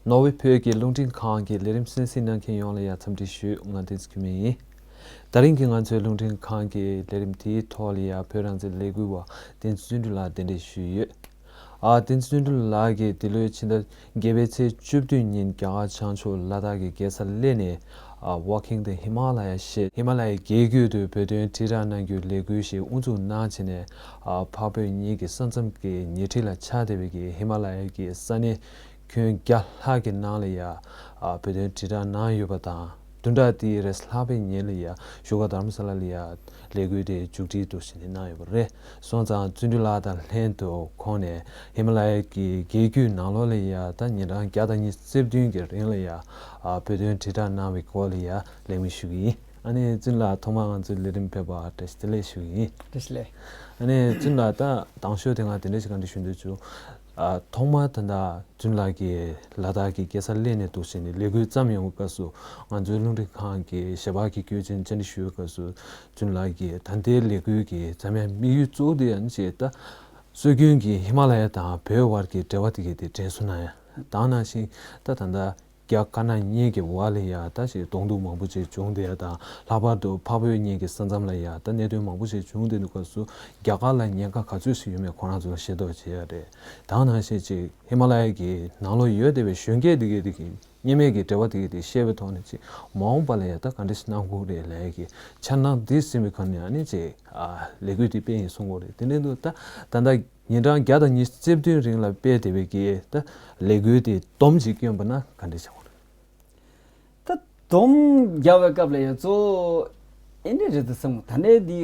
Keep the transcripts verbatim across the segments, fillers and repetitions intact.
ནོར་ཝེ་བོད་ཀྱི་རླུང་འཕྲིན་ཁང་གི་ལས་རིམ་གསན་གཟིགས་གནང་མཁན་ཡོངས་ལ་ཡང་འཚམས་འདྲི་ཞུ། ང་བསྟན་འཛིན་འཁྱུད་མེད་ཡིན། ད་རིང་གི་ང་ཚོའི་རླུང་འཕྲིན་ཁང་གི་ལས་རིམ་དེའི་ཐོག་ལ་ཡང་བོད་རང་བཙན་ལས་འགུལ་བ་བསྟན་འཛིན་བརྩོན་འགྲུས་ལགས་གདན་འདྲེན་ཞུས་ཡོད། ཨ། བསྟན་འཛིན་བརྩོན་འགྲུས་ལགས་ཀྱིས་འདི་ལོའི་ཕྱི་ཟླ་བརྒྱད་པའི་ཚེས་བཅུ་བདུན་ཉིན་རྒྱ་གར་བྱང་ཕྱོགས་ལ་དྭགས་ཀྱི་རྒྱལ་ས་གླེ་ནས། ཨ། Walking the Himalaya ཞེས་ཧི་མ་ལ་ཡའི་རྒྱལ་རྒྱུད་དུ་བོད་དོན་དྲིལ་བསྒྲགས་གནང་རྒྱུའི་ལས་འགུལ་ཞིག་དབུ་འཛུགས་གནང་བྱས་ནས། ཨ། འཕགས་བོད་གཉིས་ཀྱི་ས་མཚམས་ཀྱི་ཉེ་འཁྲིས་ལ་ཆགས་བསྡད་པའི་ཧི་མ་ལ་ཡ་གི་ས་གནས་ཁྱོན་བརྒྱ་ལྷག་གི་ནང་ལ་ཡ། ཨ། བོད་དོན་དྲིལ་བསྒྲགས་གནང་ཡོད་པ་དང་། བདུན་ཕྲག་འདིའི་རེས་ལྷག་པའི་ཉིན་ལ་ཡ་བཞུགས་སྒར་རྡ་རམ་ས་ལ་ལ་ཡ་ལས་འགུལ་དེ་མཇུག་སྒྲིལ་དུ་ཕྱིན་ནས་གནང་ཡོད་པ་རེད། སོང་ཙང་བརྩོན་འགྲུས་ལགས་དང་ལྷན་དུ་ཁོང་ནས་ཧི་མ་ལ་ཡ་གི་རྒྱལ་རྒྱུད་ནང་ལོགས་ལ་ཡ་ད་ཉིན་གྲངས་བརྒྱ་དང་ཉི་ཤུ་རྩ་བདུན་གྱི་རིང་ལ་ཡ། ཨ། བོད་དོན་དྲིལ་བསྒྲགས་གནང་བའི་སྐོར་ལ་ཡ་གླེང་མོལ་ཞུ་གི་ཡིན། ཨ་ནི་བརྩོན་ལགས་ཐོག་མར་ང་ཚོའི་ལས་རིམ་ཕེབས་པར་བཀྲ་ཤིས་བདེ་ལེགས་ཞུ་གི་ཡིན། བཀྲ་ཤིས་བདེ་ལེགས། ཨ་ནི་བརྩོན་ལགས་ད་དང་ཤོས་དེ་ང་དེ་འདྲ་ཞིག་ག་འདྲ་ཞུ་འདོད་བྱུང་། ཨ། ཐོག་མར་ད་ལྟ་བརྩོན་ལགས་ཀྱིས་ལ་དྭགས་ཀྱི་རྒྱལ་ས་གླེ་ནས་འདུག་བྱས་ནས་ལས་འགུལ་བརྩམས་ཡོང་བའི་སྐབས་སུ། ང་ཚོའི་རླུང་འཕྲིན་ཁང་གི་ཞལ་པར་གྱི་བཀོད་ཆེན་བཅར་འདྲི་ཞུ་བའི་སྐབས་སུ། བརྩོན་ལགས་ཀྱིས་ད་ལྟའི་ལས་འགུལ་གྱི་འཛམ་ཡང་དམིགས་ཡུལ་གཙོ་བོ་དེ་ཡང་ཅེས་ད། སྲོལ་རྒྱུན་གྱི་ཧི་མ་ལ་ཡ་དང་བོད་བར་གྱི་འབྲེལ་བ་དེ་གའི་དེ་དྲན་གསོ་གནང་ཡ། ད་ནང་བཞིན་ད་ད་ལྟ་རྒྱ་དཀར་ནག་གཉིས་ཀྱི་བར་ལ་ཡ་ད་ཅིག་གདོང་ཐུག་མང་པོ་ཅིག་བྱུང་བསྡད་ཡ་དང་། ལྷག་པར་དུ་འཕགས་བོད་གཉིས་ཀྱི་ས་མཚམས་ལ་ཡ་ད་གནད་དོན་མང་པོ་ཅིག་བྱུང་བསྡད་འདུག་སྐབས་སུ། རྒྱ་གར་ལ་ཉེན་ཁ་ག་ཚོད་ཅིག་ཡོད་མེད་ཁོ་རང་ཚོ་ལ་ཤེས་རྟོགས་བྱེད་ཡ་རེད། ད་ནང་བཞིན་ཅིག་ཧི་མ་ལ་ཡ་གི་ནང་ལོགས་ཡོད་བསྡད་པའི་གཞོན་སྐྱེས་དེ་གའི་དེ་གའི་གཉེར་མེད་ཀྱི་འབྲེལ་བ་དེ་གའི་དེ་ཤེས་པའི་ཐོག་ནས་ཅིག་མ་འོངས་པ་ལ་ཡ་ད་ག་འདྲ་ཞིག་གནང་དགོས་རེད་ལབ་ཡ་གི་འཆར་སྣང་འདི་ཟིན་པའི་ཁར་ནས་ཨ་ནི་ཅིག་ཨ། ལས་འགུལ་དེ་སྤེལ་ཡིན་གསུང་གི་ཡོད་རེད། དེ་འདྲ་འདུག་ད་ད་ལྟ་ཉིན་གྲངས་བརྒྱ་དང་ཉི་ཤུ་རྩ་བདུན་རིང་ལ་སྤེལ་བསྡད་པའི་གི་ད་ལས་འགུལ་དེ་སྡོམ་ཅིག་བསྐྱོན་པ་ན་ག་འདྲ་བྱུང་རེད། ད་སྡོམ་རྒྱག་པའི་སྐབས་ལ་ཡང་གཙོ་བོ་ཨེ་འདྲ་རེད་འདུག་བསམ། ད་ནས་འདི་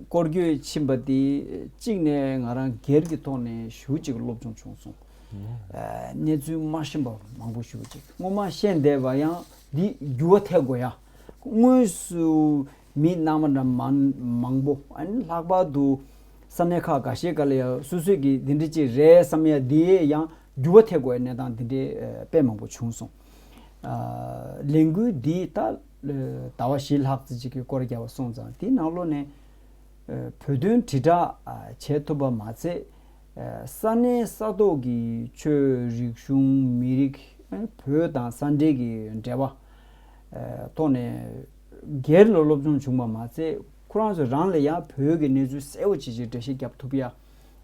སྐོར་སྐྱོད་ཕྱིན་པ་དེ་གཅིག་ནས་ང་རང་སྒེར་གྱི་ཐོག་ནས་ཞེ་པོ་ཅིག་སློབ་སྦྱོང་བྱུང་སོང་། ཨ། གནས་ཚུལ་མ་ཤེས་པ་མང་པོ་ཞེ་པོ་ཅིག་སྔོན་མ་ཤེས་བསྡད་པ་ཡང་འདི་འགྱུར་བ་ཐེབས་དགོས་ཡ། དངོས་སུ་མི་སྣང་མ་འདྲ་མང་མང་པོ། ཨ་ནི་ལྷག་པར་དུ་ས་གནས་ཁག་འགའ་ཤས་ཀ་ལ་ཡང་སོ་སོས་ཀྱི་འདི་འདྲ་ཅིག་རེད་བསམ་ཡ་འདི་ཡང་འགྱུར་བ་ཐེབས་དགོས་ཡ་གནས་སྟངས་འདི་འདྲའི་དཔེ་མང་པོ་བྱུང་སོང་། ཨ། ལས་འགུལ་འདི་ད་ཟླ་བ་བཞི་ལྷག་ཙམ་ཅིག་གི་སྐོར་བརྒྱབ་པ་སོང་ཙང་དེའི་ནང་ལོགས་ནས་བོད་དོན་དྲིལ་བསྒྲགས་བྱེད་ཐུབ་པ་མ་ཚད། ས་གནས་ས་ཐོག་གི་ཆོས་རིག་གཞུང་མི་རིགས་བོད་དང་ས་འབྲེལ་གྱི་འབྲེལ་བ་ཐོག་ནས་སྒེར་ལ་སློབ་སྦྱོང་བྱུང་བ་མ་ཚད། ཁོ་རང་ཚོ་རང་ལ་ཡང་བོད་ཀྱི་གནས་ཚུལ་གསལ་པོ་ཅིག་ཅིག་འགྲེལ་བཤད་རྒྱབ་ཐུབ་ཡ།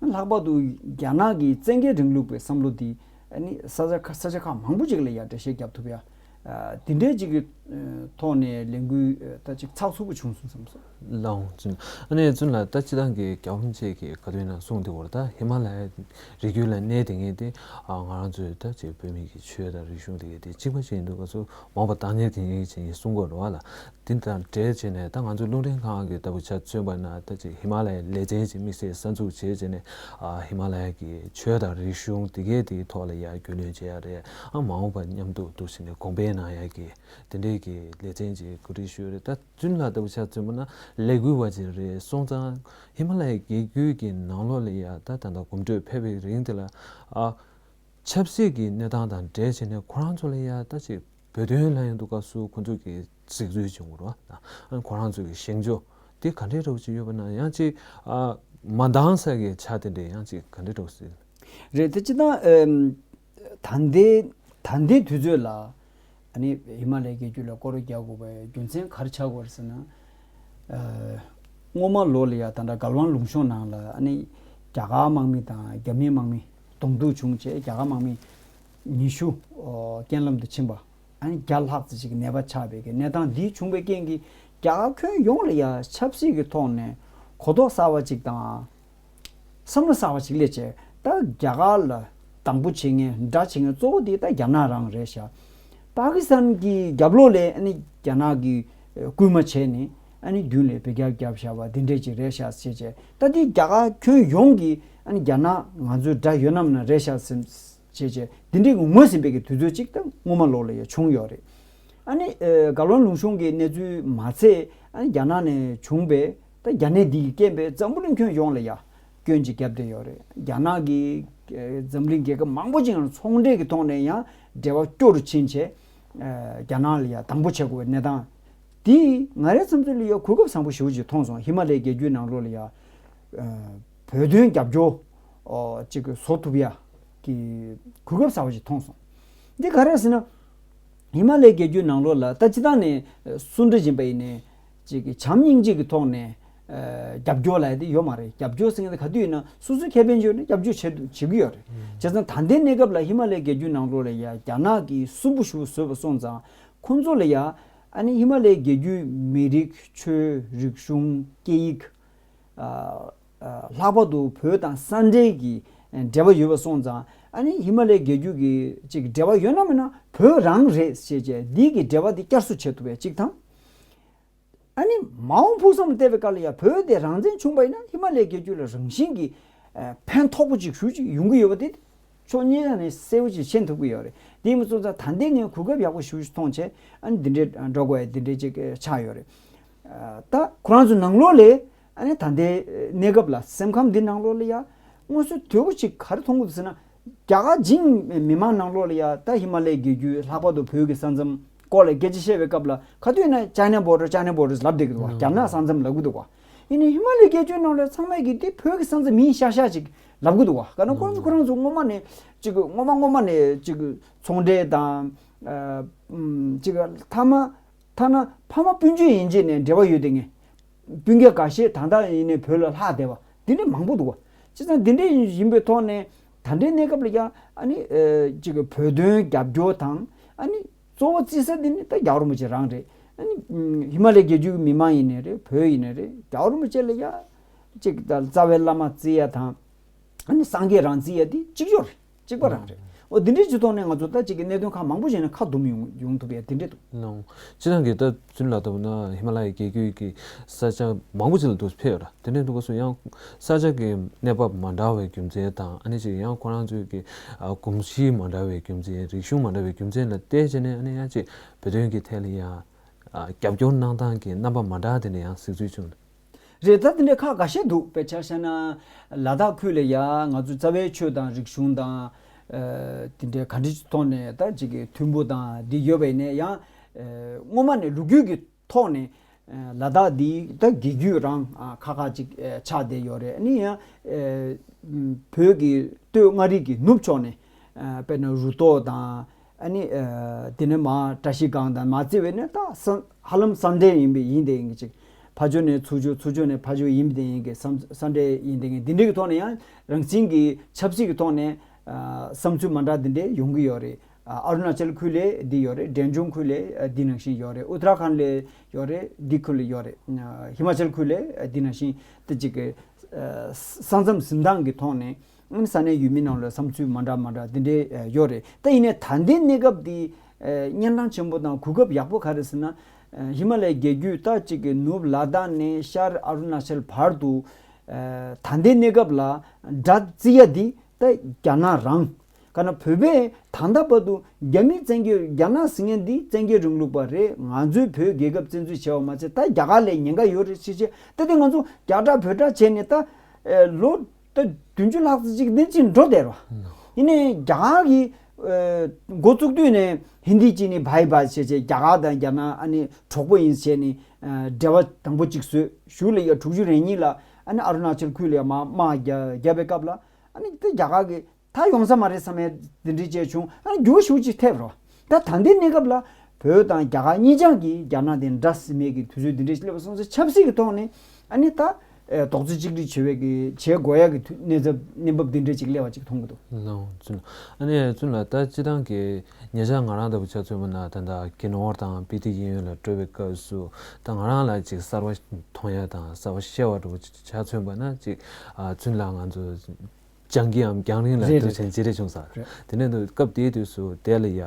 ལྷག་པར་དུ་རྒྱ་ནག་གི་བཙན་རྒྱལ་རིང་ལུགས་པའི་བསམ་བློ་འདི་ཨ་ནི་ས་ཆ་ཁ་ས་ཆ་ཁག་མང་པོ་ཅིག་ལ་ཡང་འགྲེལ་བཤད་རྒྱབ་ཐུབ་ཡ། ཨ། འདི་འདྲའི་ཅིག་གི་ཐོག་ནས་ལས་འགུལ་ད་ཅིག་ཚགས་ཚུད་པོ་བྱུང་སོང་བསམ་སོང་། ལགས་འོང་བཙུན། ཨ་ནི་བཙུན་ལགས་ད་སྤྱིར་བཏང་གི་རྒྱལ་བ་རིན་པོ་ཆེ་གི་བཀའ་དྲིན་ནང་གསུངས་དེ་བར་ད་ཧི་མ་ལ་ཡའི་རི་རྒྱུད་ལ་གནས་དེ་ངེས་ཏེ། ཨ། ང་རང་ཚོའི་ད་ཅིག་བོད་མི་གི་ཆོས་དང་རིག་གཞུང་དེ་གའི་དེ་གཅིག་པ་ཅིག་ཡིན་འདུག་ག་ཚོ་མ་འོངས་པ་བདག་གཉེར་གྱི་ངེས་ཅིག་ཡིན་གསུང་གི་ཡོད་རེད་བ་ལ། དེ་དང་འབྲེལ་བྱས་ནས་ད་ང་ཚོ་རླུང་འཕྲིན་ཁང་གི་ལྟ་བུ་ཆ་མཚོན་པ་ན་ད་ཅིག་ཧི་མ་ལ་ཡའི་ལེ་ཚན་ཅིག་དམིགས་བསལ་གསར་འཛུགས་བྱས་བྱས་ནས། ཨ། ཧི་མ་ལ་ཡ་གི་ཆོས་དང་རིག་གཞུང་དེ་གའི་དེའི་ཐོག་ལ་ཡ་རྒྱུས་ལོན་བྱེད་ཡ་རེད། ཨ། མ་འོངས་པ་མཉམ་དུ་འདུག་བྱས་ནས་གོང་འཕེལ་གནང་ཡ་གི་དེ་འདྲའི་གི་ལེ་ཚན་ཅིག་གོ་སྒྲིག་ཞུས་རེད། ད་བཙུན་ལགས་ལྟ་བུ་ཆ་མཚོན་པ་ན་ལས་འགུལ་བ་ཅིག་རེད་སོང་ཙང་། ཧི་མ་ལ་ཡའི་རྒྱལ་རྒྱུད་ཀྱི་ནང་ལོགས་ལ་ཡ་ད་ད་ལྟ་གོམ་བགྲོད་ཕེབས་པའི་རིང་དེ་ལ། ཨ། ཆབ་སྲིད་ཀྱི་གནས་སྟངས་དང་འབྲེལ་བྱས་ནས་ཁོ་རང་ཚོ་ལ་ཡ་ད་ཅིག་བོད་དོན་ལ་ཡང་འདུག་སྐབས་སུ་ཁོ་ཚོ་གི་གཟིགས་ཚུལ་བྱུང་བ་རེད་བ། ཨ། ཁོ་རང་ཚོ་གི་བཞེངས་ཕྱོགས་དེ་ག་འདྲའི་འདྲ་བོ་ཅིག་ཡོད་པ་ན་ཡང་ཅིག་ཨ། མ་འདང་ས་གི་ཆ་དེ་འདྲ་ཡང་ཅིག་ག་འདྲའི་འདྲ་བོ་ཟེར། རེད་དེ་སྤྱིར་བཏང་ཨམ། ད་ལྟའི་ད་ལྟའི་དུས་ཚོད་ལ་ཨ་ནི་ཧི་མ་ལ་ཡའི་རྒྱལ་རྒྱུད་ལ་སྐོར་ར་རྒྱག་དགོས་པའི་རྒྱུ་མཚན་ག་རེ་ཆགས་དགོས་རེད་ཟེར་ན། ཨ། སྔོན་མ་ལོ་ལ་ཡ་ད་ལྟ་གལ་ཝང་ལུང་གཤོང་ནང་ལ་ཨ་ནི་རྒྱ་གར་དམག་མི་དང་རྒྱ་མིའི་དམག་མི་གདོང་ཐུག་བྱུང་རྗེས་རྒྱ་གར་དམག་མི་ཉི་ཤུ་རྐྱེན་ལམ་དུ་ཕྱིན་པ། ཨ་ནི་བརྒྱ་ལྷག་ཙམ་ཅིག་ནད་པ་ཆགས་པའི་གི་གནས་སྟངས་འདི་བྱུང་བའི་རྐྱེན་གྱིས་རྒྱ་གར་ཁྱོན་ཡོངས་ལ་ཡ་ཆབ་སྲིད་ཀྱི་ཐོག་ནས་གོ་རྟོགས་གསར་བ་ཅིག་དང་བསམ་བློ་གསར་བ་ཅིག་སླེབས་བྱས། ད་རྒྱ་གར་ལ་སྡང་པོ་བྱེད་མཁན་དགྲ་བྱེད་མཁན་གཙོ་བོ་དེ་ད་རྒྱ་ནག་རང་རེད་ཤག་པ་ཀི་སི་ཐན་གྱི་རྒྱབ་ལོགས་ལ་ཨ་ནི་རྒྱ་ནག་གིས་སྐུལ་མ་བྱས་ནས་ཨ་ནི་མདུན་ལ་འབུད་རྒྱབ་བརྒྱབ་བཞག་པ་འདི་འདྲས་ཅིག་རེད་ཤག་ཟེར་བྱས། ད་འདི་རྒྱ་གར་ཁྱོན་ཡོངས་ཀྱིས་ཨ་ནི་རྒྱ་ནག་ང་ཚོའི་དགྲ་ཡོད་ནམ་ན་རེད་ཤག་ཟེར། བྱས་བྱས་འདི་འདྲའི་ངོས་ཟིན་པའི་གི་དུས་ཚོད་ཅིག་ད་སྔོན་མ་ལོགས་ལ་ཡ་བྱུང་ཡོད་རེད། ཨ་ནི་ཨེ། གལ་ཝང་ལུང་གཤོང་གི་གནས་ཚུལ་མ་ཚད་ཨ་ནི་རྒྱ་ནག་ནས་བྱུང་བའི་ད་རྒྱ་ནད་འདི་གི་རྐྱེན་པས་འཛམ་བུ་གླིང་ཁྱོན་ཡོངས་ལ་ཡ་སྐྱོན་ཅིག་བརྒྱབ་བསྡད་ཡོད་རེད། རྒྱ་ནག་གིས་ཨེ། འཛམ་གླིང་རྒྱལ་ཁབ་མང་པོ་ཅིག་ནང་ཚོང་འབྲེལ་གྱི་ཐོག་ནས་ཡང་འབྲེལ་བ་སྐྱོ་རུ་ཕྱིན་བྱས། ཨེ། རྒྱ་ནག་ལ་ཡ་སྡང་པོ་བྱེད་དགོས་པའི་གནས་སྟངས་འདི་ང་རའི་བསམ་ཚུལ་ལ་ཡ་གོ་སྐབས་བཟང་པོ་ཞེ་པོ་ཅིག་མཐོང་སོང་། ཧི་མ་ལ་ཡའི་རྒྱལ་རྒྱུད་ནང་ལོགས་ལ་ཡ། ཨ། བོད་དོན་རྒྱབ་སྐྱོར་ཨོ་ཅིག་བཟོ་ཐུབ་ཡ་གི་གོ་སྐབས་གསར་པ་ཞིག་མཐོང་སོང་ འདི་ག་རེ་ཟེར་ན། ཧི་མ་ལའི་རྒྱལ་རྒྱུད་ནང་ལོགས་ལ་ད་སྤྱིར་བཏང་ནས་སུ་འདྲ་ཡིན་པ་ཡིན་ནའི་ཅིག་གི་བྱམས་སྙིང་རྗེ་གི་ཐོག་ནས་རྒྱབ་སྐྱོར་ལབ་ཡ་དེ་ཡོད་མ་རེད། རྒྱབ་སྐྱོར་ཟེར་མཁན་དེ་ག་དུས་ཡིན་ན་སོ་སོའི་ཁེ་ཕན་བྱས་ནས་རྒྱབ་སྐྱོར་བྱེད་དུ་བྱེད་ཀྱི་ཡོད་རེད། བྱས་ཙང་ད་ལྟའི་གནས་སྐབས་ལ་ཧི་མ་ལའི་རྒྱལ་རྒྱུད་ནང་ལོགས་ལ་ཡ་རྒྱ་ནག་གིས་སུན་པོ་ཞེ་པོ་བཟོས་པ་སོང་ཙང་ཁོང་ཚོ་ལ་ཡ་ཨ་ནི་ཧི་མ་ལའི་རྒྱལ་རྒྱུད་མི་རིགས་ཆོས་རིག་གཞུང་སྐད་ཡིག་ཨ་ཨ་ལྷག་པར་དུ་བོད་དང་ས་འབྲེལ་གྱི་འབྲེལ་བ་ཡོད་པ་སོང་ཙང་ཨ་ནི་ཧི་མ་ལའི་རྒྱལ་རྒྱུད་ཀྱི་ཅིག་འབྲེལ་བ་ཡོད་ན་མེད་ན་བོད་རང་རེད་ཞེས་བྱས་འདི་གི་འབྲེལ་བ་འདི་བསྐྱར་གསོ་བྱེད་ཐུབ་པའི་གཅིག་དང་། ཨ་ནི་མ་འོངས་ཕུགས་བསམ་བལྟས་པའི་སྐབས་ལ་ཡང་བོད་དེ་རང་བཙན་བྱུང་པ་ཡིན་ན་ཧི་མ་ལའི་རྒྱལ་རྒྱུད་ལ་རང་བཞིན་གྱི་ཨ་ཕན་ཐོགས་པོ་ཅིག་ཞེ་པོ་ཅིག་ཡོང་གི་ཡོད་པ་དེ་ཕྱོགས་གཉིས་ཀ་ནས་གསལ་པོ་ཅིག་མཁྱེན་ཐུབ་ཀྱི་ཡོད་རེད། དེ་ཡིན་པ་སོང་ཙང་ད་ལྟའི་ངས་གོ་སྐབས་ཡག་པོ་ཞེ་པོ་ཅིག་མཐོང་བྱས་ཨ་ནི་འདི་འདྲའི་འགྲོ་དགོས་ཡ་འདི་འདྲའི་ཅིག་ཆགས་ཡོད་རེད། ཨ་ད་ཁོ་རང་ཚོ་ནང་ལོགས་ལས་ཨ་ནི་ད་ལྟའི་གནས་སྐབས་ལ་སེམས་ཁམས་འདི་ནང་ལོགས་ལ་ཡ་དངོས་སུ་དོད་པོ་ཅིག་ག་རེ་མཐོང་གི་འདུག་ཟེར་ན། རྒྱ་གར་བྱིངས་མི་མང་ནང་ལོགས་ལ་ཡ་ད་ཧི་མ་ལའི་རྒྱལ་རྒྱུད་ལྷག་པར་དུ་བོད་ཀྱི་ས་མཚམས་སྐོར་ལ་སྐད་ཆ་བཤད་པའི་སྐབས་ལ་ག་དུས་ན་China border China border ལབ་བསྡད་ཀྱི་འདུག་བ། རྒྱ་ནག་ས་མཚམས་ལབ་ཀྱི་འདུག་བ། ཡིན་ནའི་ཧི་མ་ལའི་རྒྱལ་རྒྱུད་ནང་ལ་ཚང་མས་ཀྱི་འདི་བོད་ཀྱི་ས་མཚམས་མིན་ཤག་ཤག་ཅིག་ལབ་ཀྱི་འདུག་བ། ག་ན་ཁོ་རང་ཚོ་ཁོ་རང་ཚོ་སྔོན་མ་ནས་ཅིག་སྔོན་མ་སྔོན་མ་ནས་ཅིག་ཚོང་འབྲེལ་དང་ཨ་ཨམ་ཅིག་ཐ་མ་ཐ་ན་ཕ་མ་སྤུན་མཆེད་ཡན་ཆད་ནས་འབྲེལ་བ་ཡོད་དེ་ངས། སྤུན་ཀྱག་འགའ་ཤས་ད་ལྟ་ཡིན་ནའི་བོད་ལ་ལྷག་བསྡད་པ་འདི་འདྲ་མང་པོ་འདུག་བ། བྱས་ཙང་འདི་འདྲ་ཡིན་པའི་ཐོག་ནས་ད་ལྟའི་གནས་སྐབས་ལ་ཡང་ཨ་ནི་ཨ་ཅིག་བོད་དོན་རྒྱབ་སྐྱོར་དང་ཨ་ནི་གཙོ་བོ་བརྩི་ས་འདི་ནི་ད་རྒྱལ་བ་རིན་པོ་ཆེ་རང་རེད། ཨ་ནི་ཧི་མ་ལའི་རྒྱལ་རྒྱུད་ཀྱི་མི་མང་ཡིན་ནའི་རེད། བོད་ཡིན་ནའི་རེད། རྒྱལ་བ་རིན་པོ་ཆེ་ལ་ཡང་ཅིག་ད་རྩ་བའི་བླ་མ་བརྩི་ཡ་དང་། ཨ་ནི་སངས་རྒྱས་རང་བརྩི་ཡ་དེ་གཅིག་གྱུར་རེད། གཅིག་པ་རང་རེད། འོ་འདི་འདྲའི་སྤྱི་ཚོགས་ནས་ང་ཚོ་ད་ཅིག་གི་གནད་དོན་ཁག་མང་པོ་ཞིག་ནས་ཁ་བསྡུམ་ཡོང་ཡོང་ཐུབ་ཡ་དེ་འདྲས་འདུག་ནོ། སྤྱིར་བཏང་གི་ད་ཚུན་ལ་ལྟ་བུ་ན་ཧི་མ་ལ་ཡའི་རྒྱལ་རྒྱུད་ཀྱི་ས་ཆ་མང་པོ་ཞིག་ལ་འདུག་ཕེབས་ཡོད་ར། དེ་འདྲས་འདུག་ག་སུ་ཡང་ས་ཆ་གི་གནས་བབ་མ་འདྲ་བའི་རྒྱུ་མཚན་དང་ཨ་ནི་ཅིག་ཡང་ཁོ་རང་ཚོའི་གི་ཨ་གོམས་གཤིས་མ་འདྲ་བའི་རྒྱུ་མཚན་རིག་གཞུང་མ་འདྲ་བའི་རྒྱུ་མཚན་ལ་བལྟས་བྱས་ནས་ཨ་ནི་ཡང་ཅིག་བོད་དོན་གྱི་ཐད་ལ་ཡང་ཨ་རྒྱབ་སྐྱོར་གནང་སྟངས་ཀྱི་རྣམ་པ་མ་འདྲ་དེ་འདྲ་ཡང་གཟིགས་ཚུལ་བྱུང་། རེད། ད་དེ་འདྲའི་ཁག་འགའ་ཤས་འདུག་དཔེར་ཆ་བཞག་ན་ལ་དྭགས་ཁུལ་ལ་ཡ་ང་ཚོ་རྩ་བའི་ཆོས་དང་རིག་གཞུང་དང་ཨ་དེ་འདྲའི་ག་འདྲ་ཐོག་ནས་ད་ཅིག་གི་མཐུན་པོ་དང་འདི་ཡོད་པ་ཡིན་ནའི་ཡང་ཨ་སྔོན་མ་ནས་ལོ་རྒྱུས་ཀྱི་ཐོག་ནས་ཨ་ལ་དྭགས་འདི་ད་རྒྱལ་རྒྱུད་རང་ཨ་ཁག་ཁག་ཅིག་ཨ་ཆགས་བསྡད་ཡོད་རེད། ཨ་ནི་ཡང་ཨ་བོད་ཀྱི་སྟོད་མངའ་རིས་ཀྱི་ནུབ་ཕྱོགས་ནས་ཨ་དཔེར་ན་རུ་ཐོག་དང་། ཨ་ནི་ཨ་དེ་ནས་མར་བཀྲ་ཤིས་སྒང་དང་མར་བརྩིས་པས་ནས་ད་ས་ཧ་ལམ་ས་འབྲེལ་ཡིན་པའི་ཡིན་དེ་ཡིན་གྱི་ཅིག་ཕར་ཕྱོགས་ནས་ཚུར་ཕྱོགས་ཚུར་ཕྱོགས་ནས་ཕར་ཕྱོགས་ཡིན་པའི་དེ་ཡིན་གྱི་ས་ས་འབྲེལ་ཡིན་དེ་ཡིན་འདི་འདྲའི་གི་ཐོག་ནས་ཡང་རང་བཞིན་གྱི་ཆབ་སྲིད་ཀྱི་ཐོག་ནས་ཨ་བསམ་ཚུལ་མ་འདྲ་འདི་འདྲའི་ཡོང་གི་ཡོད་རེད། ཨ་ཨ་རུ་ན་ཅལ་ཁུལ་ལ་འདི་ཡོད་རེད། འབྲས་ལྗོངས་ཁུལ་ལ་ཨ་འདི་ནང་བཞིན་ཡོད་རེད། ཨུ་ཏྲ་ཁན་ལ་ཡོད་རེད། འདི་ཁུལ་ལ་ཡོད་རེད། ཨ་ཧི་མ་ཅལ་ཁུལ་ལ་ཨ་འདི་ནང་བཞིན་དེ་ཅིག་གི་ཨ་ས་མཚམས་ཟིན་ཐང་གི་ཐོག་ནས། ཨ་ནི་ས་གནས་ཡུལ་མི་ནང་ལ་བསམ་ཚུལ་མ་འདྲ་མ་འདྲ་འདི་འདྲའི་ཨ་ཡོད་རེད། ད་ཡིན་ནའི་ད་ལྟའི་གནས་སྐབས་འདི་ཨ་གཉན་འཕྲང་ཆེན་པོ་དང་གོ་སྐབས་ཡག་པོ་ག་རེ་ཟེར་ན། ཨ་ཧི་མ་ལའི་རྒྱལ་རྒྱུད་ད་ཅིག་གི་ནུབ་ལ་དྭགས་ནས་ཤར་ཨ་རུ་ན་ཅལ་བར་དུ་ཨ་ད་ལྟའི་གནས་སྐབས་ལ་དགྲ་བརྩི་ཡ་འདི་ད་རྒྱ་ནག་རང་། ག་ན་བོད་པས་ད་ལྟ་བར་དུ་རྒྱ་མི་བཙན་རྒྱལ་རྒྱ་ནག་ཟེར་མཁན་འདི་བཙན་རྒྱལ་རིང་ལུགས་པ་རེད། ང་ཚོའི་བོད་རྒྱལ་ཁབ་བཙན་འཛུལ་བྱས་པ་མ་ཚད་ད་རྒྱ་གར་ལ་ཉེན་ཁ་ཡོད་རེད་ཟེར་བྱས་ད་ལྟ་ང་ཚོ་རྒྱ་དགྲ་བོད་དགྲ་བྱས་ནས་ད་ཨེ་ལོ་ད་བདུན་ཅུ་ལྷག་ཙམ་ཅིག་འདི་ཅིག་འགྲོ་བསྡད་རོ། ཡིན་ནའི་རྒྱ་གར་གྱིས་ཨེ་འགོ་བཙུགས་དུས་ནས་ཧིན་དི་གཅིག་ནི་བྷའི་བྷའི་བྱས་བྱས་རྒྱ་གར་དང་རྒྱ་ནག་ཨ་ནི་གྲོགས་པོ་ཡིན་བྱས་ནས་ཨེ་འབྲེལ་བ་དང་པོ་གཅིག་བཟོས། གཞུག་ལ་ཡ་དྲུག་ཅུ་རེ་གཉིས་ལ་ཨ་ནི་ཨ་རུ་ན་ཅལ་ཁུལ་ལ་ཡ་མ་དམག་རྒྱ་རྒྱབ་པའི་སྐབས་ལ་ཨ་ནི་དེ་རྒྱ་གར་གྱི་ད་ཡོང་ས་མ་རེད་བསམ་ཡས་འདི་འདྲའི་བྱས་བྱུང་། ཨ་འགྱུར་བ་ཤུགས་ཆེ་ཐེབས་རོ། ད་ད་ལྟའི་གནས་སྐབས་ལ་བོད་དང་རྒྱ་གར་གཉིས་ཆ་གིས་རྒྱ་ནག་དེ་འདྲ་ཟིན་མེད་ཀྱི་དུས་ཚོད་འདི་འདྲའི་སླེབས་པ་སོང་ཙང་ཆབ་སྲིད་ཀྱི་ཐོག་ནས་ཨ་ནི་ད་ཨེ་རྡོག་རྩ་གཅིག་སྒྲིལ་བྱེད་པའི་གི་བྱེད་དགོས་ཡ་གི་དུས་གནས་ཚབ་གནས་བབ་འདི་འདྲའི་ཅིག་སླེབས་པ་ཅིག་མཐོང་གི་འདུག་ལགས་འོང་ཚུན་ཨ་ནི་ཚུན་ལ་ད་སྤྱི་བཏང་གི་ཉེ་ཆར་ང་རང་ལྟ་བུ་ཆ་མཚོན་པ་ན་ད་ལྟ་ཀི་ནོར་དང་སྤི་ཏི་གཡས་གཡོན་ལ་སྤྲོ་བའི་སྐབས་སུ་ད་ང་རང་ལ་ཅིག་གསར་བ་མཐོང་ཡ་དང་གསར་བ་ཤེས་པ་འདྲ་བོ་ཅིག་ཆ་མཚོན་པ་ན་ཅིག་ཨ་ཚུན་ལ་ང་ཚོ་ལྕང་གིའམ་རྒྱང་རིང་ལ་རེད་འདུག་རེད་ཅན་ཅི་རེད་བྱུང་ས་རེད། རེད། དེ་ནས་འདུག་སྐབས་དེའི་དུས་སུ་དེ་ལ་ཡ་